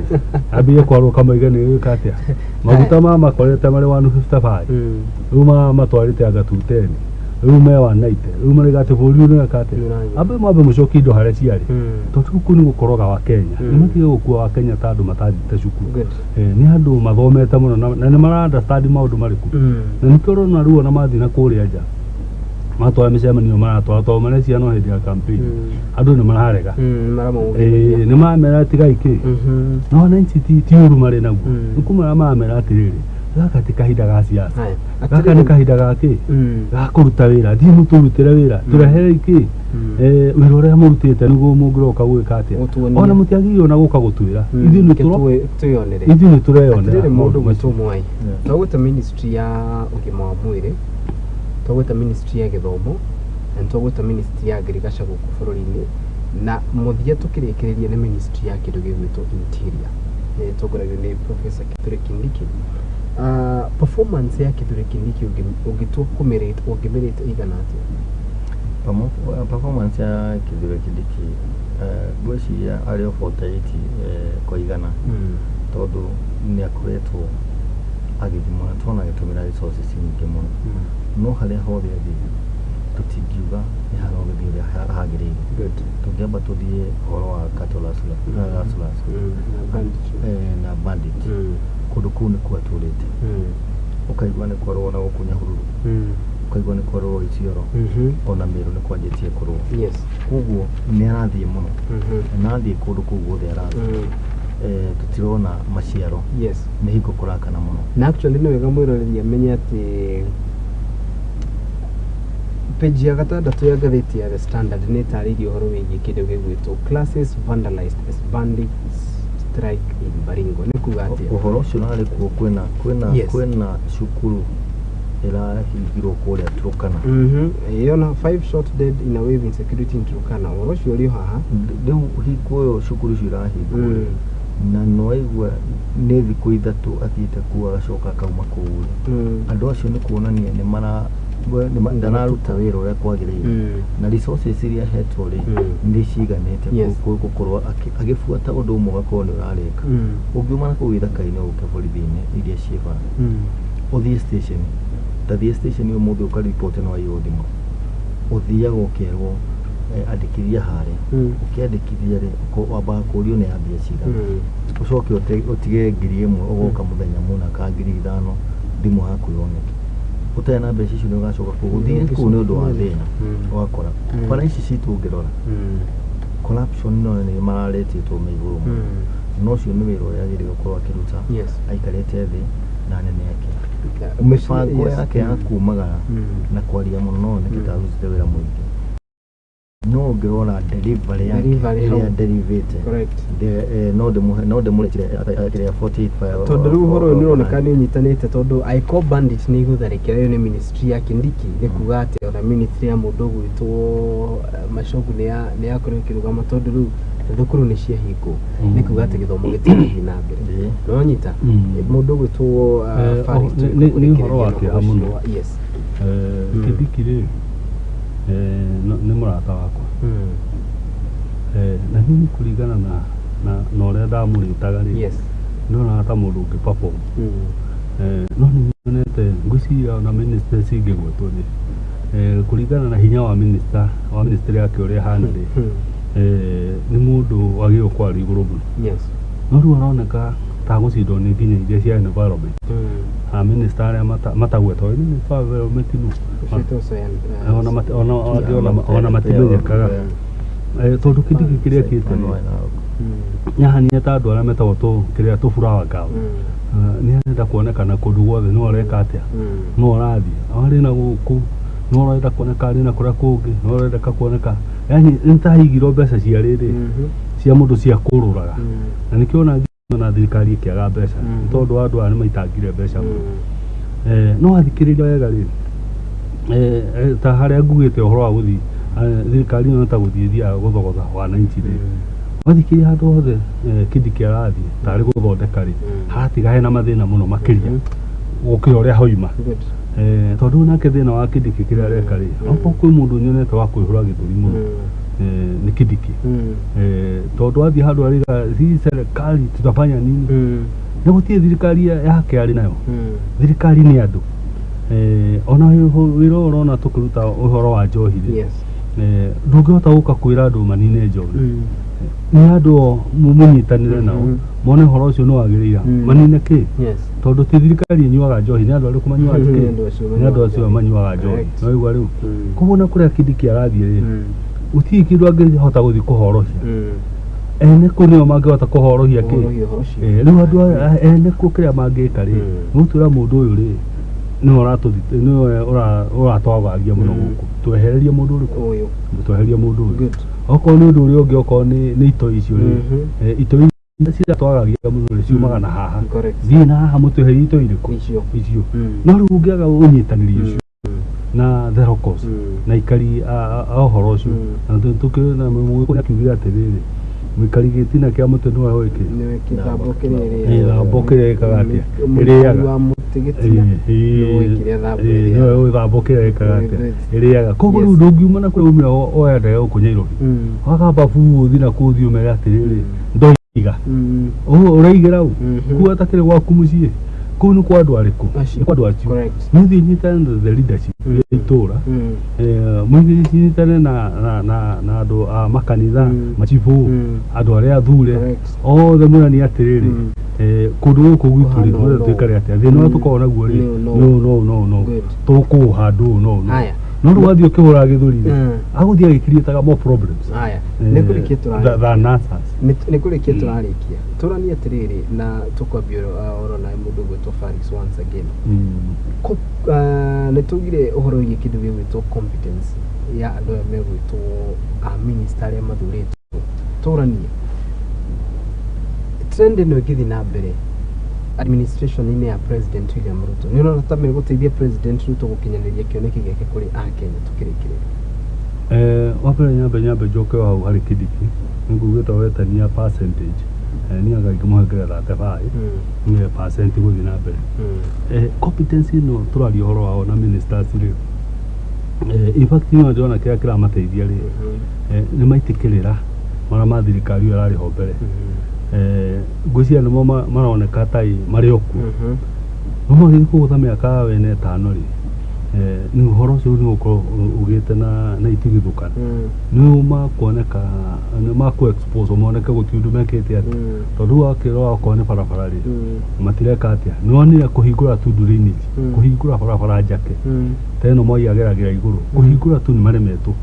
ambĩrĩrie kwarũka maiga nĩ ĩgwĩka atĩa, maguta mamakorete marĩ 155, rĩu mamatwarĩte anga 210, rĩu me 190, rĩu marauga atĩ bũrũri ũyũ nĩ ũreka atĩa, Nĩũragĩra. ambe mambe mũcokie indo harĩa ciarĩ, tondũ rĩu kũu nĩ gũkoroga wa Kenya, nĩ matige gũkua wa Kenya ta andũ matathiĩte cukuru. Nĩ andũ mathomete mũno na nĩ mara understand maũndũ marĩkũ, na nĩkĩo ũrona rĩu ona mathiĩ na kũrĩa nja matwara mĩcemanio maratwara, tondũ marecia no hĩndĩ ya campaign, andũ nĩ mararega, nĩ maramera tigai kĩ, no wananchi ti ũru marĩ naguo, nĩ kũmera maramera atĩrĩrĩ, gaka ti kahinda ga siasa, gaka nĩ kahinda ga kĩ, ga kũruta wĩra, thiĩ mũtũrutĩre wĩra, tũreherei kĩ, wĩra ũrĩa mũrutĩte nĩguo mũngĩroka gwĩka atĩa, Gũtuonia. ona mũtiagĩrĩirwo ona gũka gũtwĩra, ithuĩ nĩ tũro Twĩyonere. ithuĩ nĩ tũreyonera Atĩrĩrĩ, mũndũ maũndũ macio. gwĩtwo Mwai, twagwĩta ministry ya ũgima wa mwĩrĩ, twagwĩta ministry ya gĩthomo, na nĩtwagwĩta ministry ya ngirigaca gũkũ bũrũri-inĩ, na mũthia tũkĩrĩkĩrĩria nĩ ministry ya kĩndũ gĩgwĩtwo interior, na ĩtongoragio nĩ Professor Kithure Kindiki. Performance ya Kithure Kindiki ũngĩtua kũmĩrate, ũngĩmĩrate ĩigana atĩa? Performance ya Kithure Kindiki, ngwĩciria arĩ o 48 kwa igana, tondũ nĩ akoretwo agĩthiĩ mũno, tũrona agĩtũmĩra resources nyingĩ mũno, no harĩa hothe athiĩ tũtingiuga nĩ haragĩthiĩ ũrĩa hagĩrĩire. Tũngĩamba tũthiĩ ũhoro wa cattle rustlers, Na banditry. Na bandit, kũndũ kũu nĩkuo atũrĩte, ũkaigua nĩ kwarũo na gũkũ Nyahururu, ũkaigua nĩ kwarũo Isiolo, ona Meru nĩ kwanjĩtie kũrũo. Koguo nĩ arathiĩ mũno, na athiĩ kũndũ kũu guothe arathiĩ, tũtirona maciaro, nĩ hingo kũrakana mũno. Na actually nĩ wega mwĩroreri amenye atĩ page ya gatandatũ ya ngathĩti ya The Standard nĩ ĩtarĩirie ũhoro wĩgiĩ kĩndũ gĩgwĩtwo classes vandalized as bandits strike in Baringo. Nĩ kuga atĩa? Ũhoro ũcio ũrarĩ kuo, kwĩna kwĩna cukuru ĩrahingirwo kũrĩa Turkana. Ĩyo five shot dead in a wave insecurity in Turkana. Ũhoro ũcio ũrĩ o haha. Rĩu hingo ĩyo cukuru icio irahingwo rĩ, na nĩwaigua nĩ thikũ 3 athiĩte kuo agacoka akauma kũu rĩ, andũ acio nĩ kuonania nĩ mara we ndararuta wĩra ũrĩa kwagĩrĩire, na resources iria ahetwo rĩ, nĩ ciganĩte gũkorwo agĩbuata ũndũ ũmwe ũgakorwo nĩ ũrarĩka. Ũngiuma na kũu gĩthaka-inĩ ũke borithi-inĩ iria ciĩ bara, ũthiĩ station, ta thiĩ station ũmũthĩ ũkariboti no waiywo thimũ, ũthiaga ũkerwo, andĩkithia harĩa, ũkĩandĩkithia rĩ, wambaga kũũrio nĩ ya mbia cigana, ũcoke ũtige 1000, ũgoka mũthenya mũna ka 5000 thimũ yaku yoneke. Ũtarĩ na mbeca icio nĩ ũgacoka kũu ũthiĩ kũu nĩ ũndũ wa thĩna, ũgakora bara ici citũ ũngĩrora, corruption no nĩ mararetĩtwo me igũrũ mũno, no ũcio nĩ wĩra ũrĩa agĩrĩirwo gũkorwo akĩruta, aikarĩte thĩ na anene ake, mĩbango yake ya kumagara na kwaria mũno no yoneke ta arutĩte wĩra mũingĩ. No ũngĩrora delivery yake, Delivery ĩrĩa hau. derivĩte, Correct. No ndĩmũhe, no ndĩmũrĩtire kĩrĩa 48 Tondũ rĩu ũhoro ũyũ nĩ ũroneka nĩ ũnyitanĩte, tondũ angĩkorwo bandit nĩ igũtharĩkĩra, ĩyo nĩ ministry ya Kindiki, nĩ kuga atĩ ona ministry ya mũndũ ũgwĩtwo Machogu nĩ yakorirwo ĩkĩrũgama, tondũ rĩu thukuru nĩ ciahingwo, nĩ kuga atĩ gĩthomo gĩtirathiĩ na mbere. Nĩwanyita? Mũndũ ũgwĩtwo Faris, Nĩ ũhoro wa kĩeha mũno. Yes. Kindiki rĩ, nĩ mũrata wakwa. Na niĩ kũringana na ũrĩa ndamũrĩtaga rĩ, ndonaga ta mũndũ ũngĩ perform. No nĩ nyonete, ngwĩciria ona minister cingĩgwetwo rĩ, kũringana na hinya wa minister wa ministry yake ũrĩa ĩhana rĩ, nĩ mũndũ wagĩrĩirwo kwaria igũrũ mũno. No rĩu aroneka ta gũcindwo nĩ nginya iria cia environment. A minister arĩa matagwetwo, minister wa environment nũ? Ũcio Soyan, Ona angĩ ona matimenyekaga. Tondũ Kindiki kĩrĩa kĩte rĩ, nĩahania ta andũ arĩa metagwo tũ kĩrĩa tũ flower girl. Nĩ arenda kuonekana kũndũ guothe, no areka atĩa, no ũrathiĩ arĩ na gũkũ, no ũrenda kuoneka arĩ na kũrĩa kũngĩ, no ũrenda kuoneka, yani nĩ ta aigirwo mbeca cia rĩrĩ, cia mũndũ cia kũrũraga. Na nĩkĩo ona na thirikari ĩkĩaga mbeca, tondũ andũ aya nĩ maitangire mbeca mũno. No athikĩrĩria wega rĩ, ta harĩa ngugĩte ũhoro wa gũthiĩ, thirikari ĩno ta gũthiĩ ĩthiaga gũthogotha wananchi rĩ, wathikĩrĩria handũ hothe Kindiki arathiĩ tarĩ gũthondeka rĩ, haratiga hena mathĩna mũno makĩria gũkĩra ũrĩa hoima. Good. Tondũ nake thĩna wa Kindiki kĩrĩa areka rĩ, okorwo kwĩ mũndũ nyonete wa kwĩhũra gĩthũri mũno, nĩ Kindiki. Tondũ athiĩ handũ arĩga si serikali tutafanya nini, nĩ gũtirĩ thirikari yake arĩ nayo. Thirikari nĩ andũ. Ona wĩra ũyũ ũrona tũkĩruta ũhoro wa njohi rĩ, ndũngĩhota gũka kwĩra andũ manine njohi. Nĩ andũ o mũnyitanĩre nao, mone ũhoro ũcio nĩ wagĩrĩire, manine kĩ, tondũ ti thirikari ĩnyuaga njohi, nĩ andũ arĩkũ manyuaga Nĩ kĩ? andũ acio. Nĩ andũ acio manyuaga njohi. No igua rĩu, koguo na kũrĩa Kindiki arathiĩ rĩ, gũtirĩ kĩndũ angĩhota gũthiĩ kũhorohia. Ene kũu nĩo mangĩhota kũhorohia kĩ. Kũhorohia ũhoro ũcio. Rĩu andũ aya ene kũu kĩrĩa mangĩka rĩ, nĩ gũtwĩra mũndũ ũyũ rĩ, nĩwe nĩwe ũratwagagia mũno gũkũ, twehererie mũndũ ũrĩkũ? Ũyũ. Tweherie mũndũ ũyũ. Good. Okorwo nĩ ũndũ ũrĩa ũngĩ, okorwo nĩ itoi icio rĩ, itoi iria ciratwagagia mũno rĩ, ciumaga na haha. Thiĩ na haha mũtweherie itoi irĩkũ? Icio. Icio. No rĩu ũngĩaga ũnyitanĩri ũcio na the locals, na aikari a ũhoro ũcio, na na mũgĩkũyũ akiugire atĩrĩrĩ, mũikari gĩtina kĩa mũtĩ nĩwe ũĩ kĩ. Nĩwe kĩthambo kĩrĩa ĩrĩaga. Gĩthambo kĩrĩa ĩkaga atĩa? Mũikari Ĩrĩaga. wa mũtĩ gĩtina nĩwe ũĩ kĩrĩa thambo ĩrĩaga. Nĩwe ũĩ thambo kĩrĩa ĩkaga atĩa? Ĩrĩaga. Koguo rĩu ndũngiuma na kũrĩa umire woya ndege gũkũ Nyairobi, wakamba buu ũthiĩ na kũu, ũthiĩ ũmere atĩrĩrĩ, ndoiga ũraigĩra ũ? Kuu atakĩrĩ gwaku mũciĩ, kũu nĩ kwa andũ arĩkũ? Acio. Nĩ kwa andũ acio. Correct. Nĩ ũthiĩ nyitane na the leadership ya itũũra, mũthiĩ nyitane na andũ a makanitha, macibũ, andũ arĩa athure, othe mũrani atĩrĩrĩ, kũndũ gũkũ gwitũ rĩ, Kũhana mwĩre ũũ. twĩkare atĩa, thĩna ũrĩa tũkoragwo naguo rĩ, Nĩ ũũ, no. nĩ ũũ, no no no tũkũũhandũ ũũ no no. Haya. No rĩu wathiĩ ũkĩhũra gĩthũri rĩ, agũthiĩ agĩkiriĩtaga more problems Haya. Nĩ kũrĩkia tũrarĩkia. than answers. Nĩ kũrĩkia tũrarĩkia, tũranie atĩrĩrĩ, na tũkwambia oro na mũndũ ũgwĩtwo Faris once again. Nĩ tugire ũhoro wĩgiĩ kĩndũ gĩgwĩtwo competence ya andũ aya megwĩtwo a minister arĩa mathurĩtwo. Tũranie trend ĩno ĩngĩthiĩ na mbere administration-inĩ ya President William Ruto, nĩ ũrona ta megũteithia President Ruto gũkinyanĩria kĩoneki gĩake kũrĩ Akenya tũkĩrĩkĩrĩria? Wa mbere nyambe njoke o hau harĩ Kindiki, nĩngugĩte wetania percentage, niĩ anga ingĩmũhengera 35 percent gũthiĩ na mbere. Competence ĩno tũraria ũhoro wao na ministers rĩ, in fact no ndĩrona kĩrĩa kĩramateithia rĩ, nĩ maitĩkĩrĩra marĩa ma thirikari ĩyo ĩrarĩ ho mbere. Ngwĩciria nĩmo maroneka ta marĩ o kuo, no magĩthiĩ kũgũtha mĩaka wene 5 rĩ, nĩ ũhoro ũcio nĩ ũgũkorwo ũgĩte na itigithũkana, nĩ makuoneka, nĩ makũ expose moneke gũtirĩ ũndũ mekĩte atĩ, tondũ rĩu wakĩrora okorwo nĩ barabara rĩ, matireka atĩa, nĩ wonire kũhingũra tu drainage, kũhingũra barabara njake ta ĩno Moi ageragĩra igũrũ, kũhingũra tu nĩ maremetwo.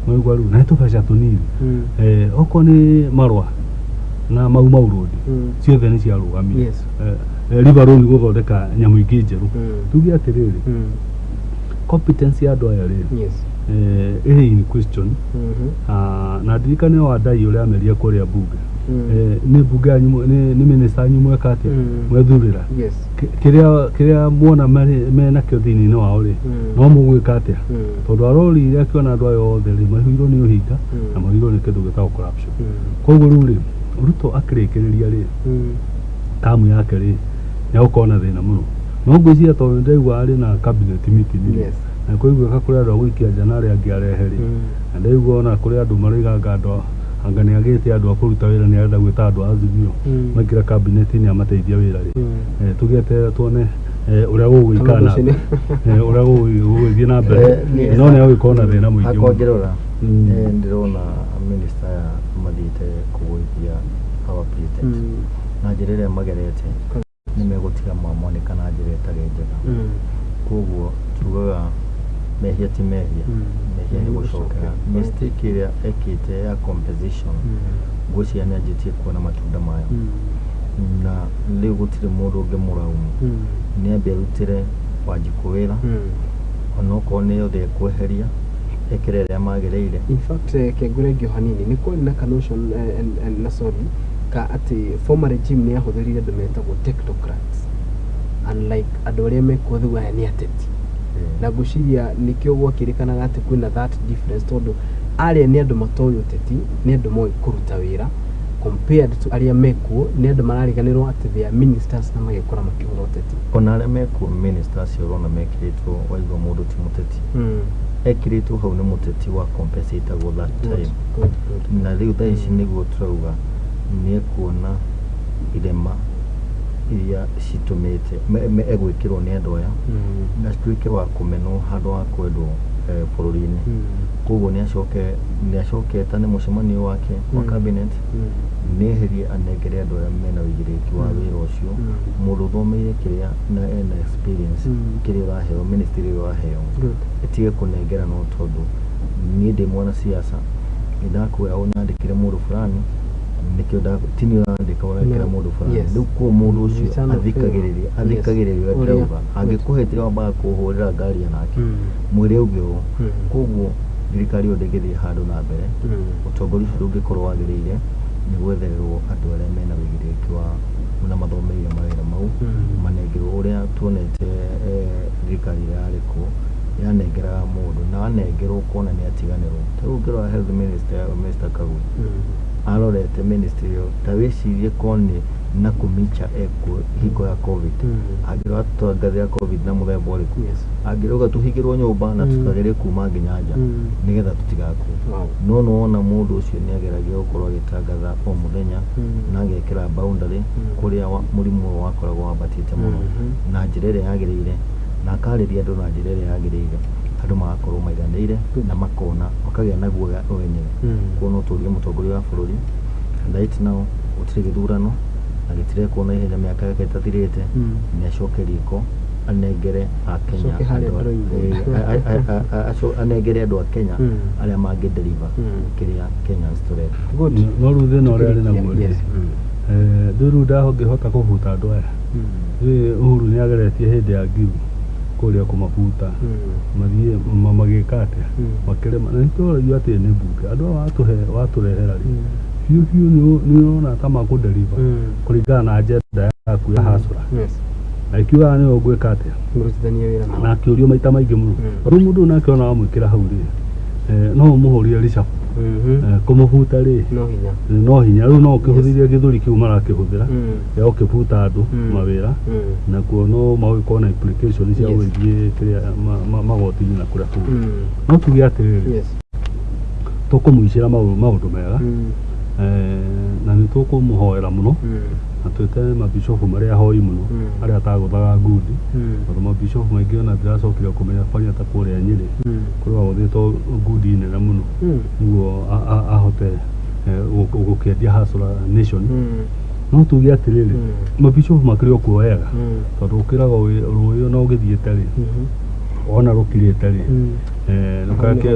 Nĩwaigua rĩu na nĩ tũbeca tũnini. Okorwo nĩ marũa na Mau Mau Road, ciothe nĩ ciarũgamire. River Road gũthondeka nyamũ ingĩ njerũ. Tuge atĩrĩrĩ, competence ya andũ aya rĩ, Ĩrĩ in question. Na ndirikane Wandayi ũrĩa amerie kũrĩa bunge. Nĩ bunge yanyu nĩ minister yanyu mweka atĩa? Mwethurĩra. Kĩrĩa kĩrĩa muona menakĩo thĩinĩ wao rĩ, no mũgwĩka atĩa? Tondũ arorire akĩona andũ aya othe rĩ, maihũirwo nĩ ũhinga na maihũirwo nĩ kĩndũ gĩtagwo corruption. Koguo rĩu rĩ, Ruto akĩrĩkĩrĩria rĩ, tamu yake rĩ, nĩ egũkorwo na thĩna mũno. No ngwĩciria tondũ nĩ ndaigua arĩ na cabinet meeting rĩ, na kũiguĩka kũrĩ andũ a gũikia nja na arĩa angĩ arehe rĩ, na ndaigua ona kũrĩ andũ maroiga anga andũ anga nĩ agĩte andũ a kũruta wĩra, nĩ arenda gwĩta andũ a Azimio maingĩra cabinet-inĩ amateithie wĩra rĩ. Tũgĩeterere tuone ũrĩa gũgũikara na mbere, ũrĩa gũgũgĩthiĩ na mbere, no nĩ egũgĩkorwo na thĩna mũingĩ Hakwa mũno. Ngĩrora, ndĩrona minister aya mathiĩte kũgũithia our president na njĩra ĩrĩa magerete, nĩ megũtiga mamwanĩka na njĩra ĩtarĩ njega. Koguo tugaga mehia ti mehia, mehia nĩ gũcokera. Mistake ĩrĩa ekĩte ya compensation, ngwĩciria nĩ anjĩtie kuona matunda mayo, na rĩu gũtirĩ mũndũ ũngĩmũraumu. Nĩ ambe arutĩre Wanjikũ wĩra, onokorwo nĩ othe ekweheria, ekĩre arĩa magĩrĩire. In fact, kengure ngĩo hanini, nĩ kwarĩ na kanotion na sorry ka atĩ former regime nĩ yahũthĩrire andũ metagwo technocrats, unlike andũ arĩa mekuo rĩu, aya nĩ ateti. Na ngwĩciria nĩkĩo gwakĩrĩkanaga atĩ kwĩna that difference, tondũ arĩa nĩ andũ matoĩ ũteti, nĩ andũ moĩ kũruta wĩra, compared to arĩa mekuo, nĩ andũ marariganĩrwo atĩ they are ministers na magekora makĩhũra ũteti. Ona arĩa mekuo, minister acio ũrona mekĩrĩtwo, waigua mũndũ ti mũteti, ekĩrĩtwo hau nĩ mũteti wa compensatagwo that time. Good, good. Na rĩu thaa ici nĩguo tũrauga nĩ ekuona irema iria citũmĩte egwĩkĩrwo nĩ andũ aya, na cituĩke wa kũmenwo handũ wa kwendwo bũrũri-inĩ. Koguo nĩ acoke etane mũcemanio wake wa cabinet, nĩ eherie anengere andũ arĩa mena ũigĩrĩrĩki wa wĩra ũcio, mũndũ ũthomeire kĩrĩa na ena experience kĩrĩa ũraheo, ministry ĩrĩa ũraheo. Ĩtige kũnengeranwo tondũ niĩ ndĩ mwanasiasa, nĩ ndakwĩra ũnyandĩkĩre mũndũ fulani, nĩkĩo ti niĩ ũrandĩka, ũrekĩra mũndũ fulani. Rĩu koguo mũndũ ũcio Return of favor. athikagĩrĩria athikagĩrĩria ũrĩa ndĩrauga. Angĩkũhĩtĩra, wambaga kũhũrĩra ngaria nake, mwĩre uge ũũ. Koguo thirikari ĩyo ndĩngĩthiĩ handũ na mbere, ũtongoria ũcio ndũngĩkorwo wagĩrĩire. Nĩ gwethererwo andũ arĩa mena ũigĩrĩrĩki wa na mathomeire mawĩra mau, manengerwo. Ũrĩa tuonete, thirikari ĩrĩa yarĩ kuo yanengeraga mũndũ na anengerwo ũkona nĩ atiganĩrwo. Ta rĩu ũngĩrora health minister, Mr. Kagwe, arorete ministry ĩyo. Ta wĩcirie korwo nĩ Nakhumicha ekuo hingo ya COVID, angĩrora tũtangathĩra COVID na mũthemba ũrĩkũ? Angĩrauga tũhingĩrwo nyũmba na tũtikagerie kuma nginya nja, nĩgetha tũtigakue. No nĩwona mũndũ ũcio nĩ ageragia gũkorwo agĩtangatha o mũthenya na agekĩra boundary kũrĩa mũrimũ ũyũ wakoragwo wambatĩte mũno na njĩra ĩrĩa yagĩrĩire, na akarĩria andũ na njĩra ĩrĩa yagĩrĩire, andũ magakorwo maiganĩire na makona makagĩa na guoya wenyewe. Koguo no tũrie mũtongoria wa bũrũri, right now gũtirĩ gĩthurano na gĩtirekwo na ihenya, mĩaka yake ĩtathirĩte, nĩ acoke riko anengere akenya Acoke harĩa drawing board. Anengere andũ a Kenya arĩa mangĩ deliver kĩrĩa Kenyans tũrenda. Good. No rĩu thĩna ũrĩa arĩ naguo rĩ, rĩu ndangĩhota kũbuta andũ aya. Rĩu Uhuru nĩ ageretie hĩndĩ ya Ngiru kũrĩa kũmabuta, mathiĩ magĩka atĩa? Makĩrema. Na nĩtũragio atĩ nĩ mbunge andũ aya watũhe watũrehera rĩ, biũ biũ nĩ ũrona ta makũdeliver kũringana na agenda yaku ya hasura? Na ikiugaga nĩwe ũgwĩka atĩa? Mũrutithanie wĩra nao. Na akĩũrio maita maingĩ mũno. Rĩu mũndũ ũyũ nake ona wamwĩkĩra hau rĩ, no ũmũhũrire reshuffle. Kũmũbuta rĩ, No hinya. No hinya. Rĩu no ũkĩhũthĩrie gĩthũri kĩu marakĩhũthĩra gĩa gũkĩbuta andũ mawĩra, nakuo no magũgĩkorwo na implication cia gũgĩthiĩ kĩrĩa magoti-inĩ na kũrĩa kũngĩ. No tuge atĩrĩrĩ, tũkũmũicĩra maũndũ mega, na nĩ tũkũmũhoera mũno, na twĩte mabishofu marĩa ahoi mũno, arĩa atagũthaga ngundi, tondũ mabishofu maingĩ ona ndĩracokire kũmenya kwanja ta kũrĩa Nyĩrĩ, kũrĩ wagũthĩtwo ngundi nene mũno nĩguo ahote gũkĩendia Hustler Nation. No tuge atĩrĩrĩ, mabishofu makĩrĩ o kuo wega, tondũ ũkĩraga rũĩ ona ũgĩthiĩte rĩ, wona rũkirĩte rĩ,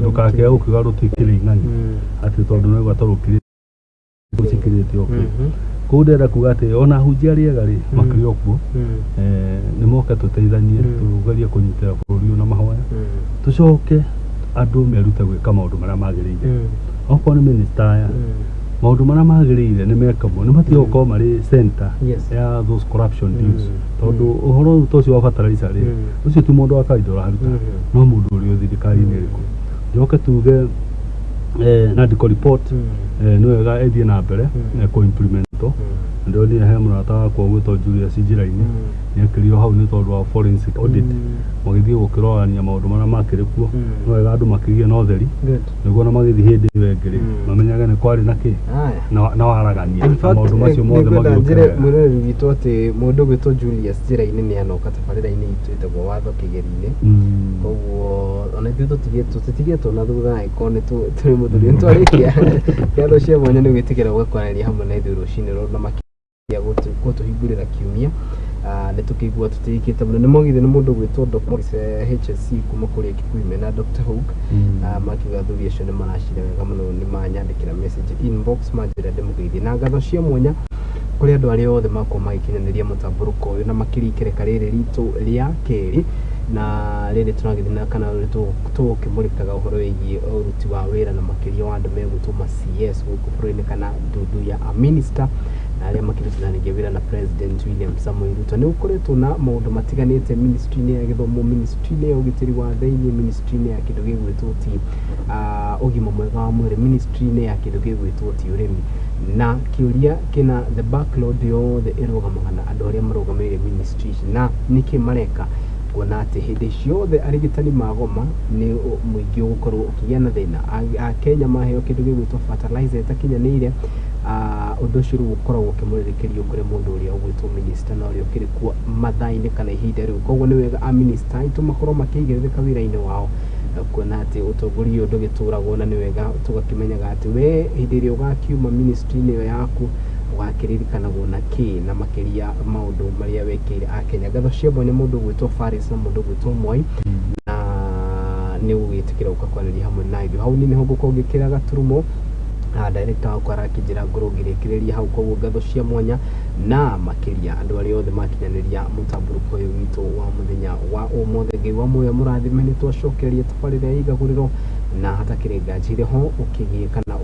ndũgakĩage gũkiuga rũtikĩrĩ ing'ang'i, atĩ tondũ nĩwaigua ta rũkirĩte, cikirĩte okay. Koguo ndĩrenda kuga atĩ ona ahunjia arĩa ega rĩ, makĩrĩ o kuo. Nĩ moke tũteithanie, tũgerie kũnyitĩra bũrũri ũyũ na mahoya, tũcoke. Andũ merute gwĩka maũndũ marĩa magĩrĩire. Okorwo nĩ minister aya, maũndũ marĩa magĩrĩire nĩ mekagwo, nĩ matige gũkorwo marĩ center ya those corruption deals, tondũ ũhoro ũyũ ta ũcio wa fertilizer rĩ, ũcio ti mũndũ wa kawaida ũraruta, no mũndũ ũrĩa thirikari-inĩ ĩrĩkũ. Njoke tuge NADCO report nĩ wega ĩthiĩ na mbere kũ-implementwo. Ndĩronire he mũrata wakwa ũgwĩtwo Julius Njĩra-inĩ, nĩ ekĩrirwo hau nĩ tondũ wa forensic audit, magĩthiĩ gũkĩrorania maũndũ marĩa makĩrĩ kuo. Nĩ wega andũ makĩgĩe na ũtheri, nĩguo ona magĩthiĩ hĩndĩ ĩyo ĩngĩ rĩ, mamenyage nĩ kwarĩ na kĩ na waragania In na fact, maũndũ macio mothe nĩngwenda magĩũke njĩre wega. mwĩroreri witũ atĩ mũndũ ũgwĩtwo Julius Njĩra-inĩ nĩ anoka tabarĩra-inĩ itũ ĩtagwo Watho Kĩgeri-inĩ. Koguo ona ithuĩ tũtitigĩtwo na thutha angĩkorwo nĩ tũrĩ mũthuri. Nĩ twarĩkia ngatho cia mwanya nĩ gwĩtĩkĩra gũka kwaranĩria hamwe na ithuĩ rũcinĩ rũrũ na makĩria gũtũhingũrĩra kiumia. Nĩ tũkĩigua tũtĩĩkĩte mũno nĩ mogithio nĩ mũndũ ũgwĩtwo Dr. Morris, HSC kuma kũrĩa Kikuyu mena Dr. Hook. Makiuga athuri acio nĩ maracira wega mũno, nĩ manyandĩkĩra message inbox manjĩra ndĩmũgeithie, na ngatho cia mwanya kũrĩ andũ arĩa othe makorwo magĩkinyanĩria mũtambũrũko ũyũ na makĩria ikereka rĩrĩ ritũ rĩa kerĩ, na rĩrĩ tũragĩthiĩ na kana rĩrĩ tũkĩmũrĩkaga ũhoro wĩgiĩ ũruti wa wĩra na makĩria wa andũ megwĩtwo ma CS gũkũ bũrũri-inĩ kana ndundu ya a minister na arĩa makĩrutithanagia wĩra na President William Samoei Ruto. Nĩ gũkoretwo na maũndũ matiganĩte ministry-inĩ ya gĩthomo, ministry-inĩ ya ũgitĩri wa thĩinĩ, ministry-inĩ ya kĩndũ gĩgwĩtwo ti ũgima mwega wa mwĩrĩ, ministry-inĩ ya kĩndũ gĩgwĩtwo ti ũrĩmi, na kĩũria kĩna the backload yothe ĩrũgamaga na andũ arĩa marũgamĩrĩire ministry ici na nĩkĩ mareka, kuona atĩ hĩndĩ ciothe arigitani magoma nĩ mũingĩ ũgũkorwo ũkĩgĩa na thĩna. Akenya maheo kĩndũ gĩgwĩtwo fertilizer ĩtakinyanĩire, ũndũ ũcio rĩu ũkoragwo ũkĩmũrĩrĩkĩrio kũrĩ mũndũ ũrĩa ũgwĩtwo minister na ũrĩa ũkĩrĩ kuo mathaa-inĩ kana ihinda rĩu. Koguo nĩ wega a minister aitũ makorwo makĩigĩrĩrĩka wĩra-inĩ wao, kuona atĩ ũtongoria ũyũ ndũgĩtũragwo, na nĩ wega tũgakĩmenyaga atĩ we hĩndĩ ĩrĩa ũgakiuma ministry-inĩ ĩyo yaku ũgakĩririkanagwo na kĩ, na makĩria maũndũ marĩa wekĩire Akenya. Ngatho cia mwanya mũndũ ũgwĩtwo Faris na mũndũ ũgwĩtwo Mwai, na nĩ ũgwĩtĩkĩra gũka kwanĩria hamwe na ithuĩ. Hau niĩ nĩho ngũkorwo ngĩkĩra gaturumo na director wakwa arakĩnjĩra ngorwo ngĩrĩkĩrĩria hau. Koguo ngatho cia mwanya na makĩria andũ arĩa othe makinyanĩria mũtambũrũko ũyũ witũ wa mũthenya wa ũmũthĩ. Ngai wa muoyo mũrathime. Nĩ twacokereria tabarĩra ya igagũrĩro na hatakĩrĩ nganja ho ũkĩgĩe kana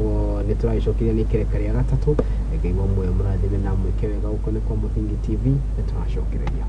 nĩ tũragĩcokeria nĩ ikereka rĩa gatatũ. Ngai wa muoyo mũrathime na mwĩke wega. Gũkũ nĩ kwa Mũthingi TV, nĩ tũracokereria.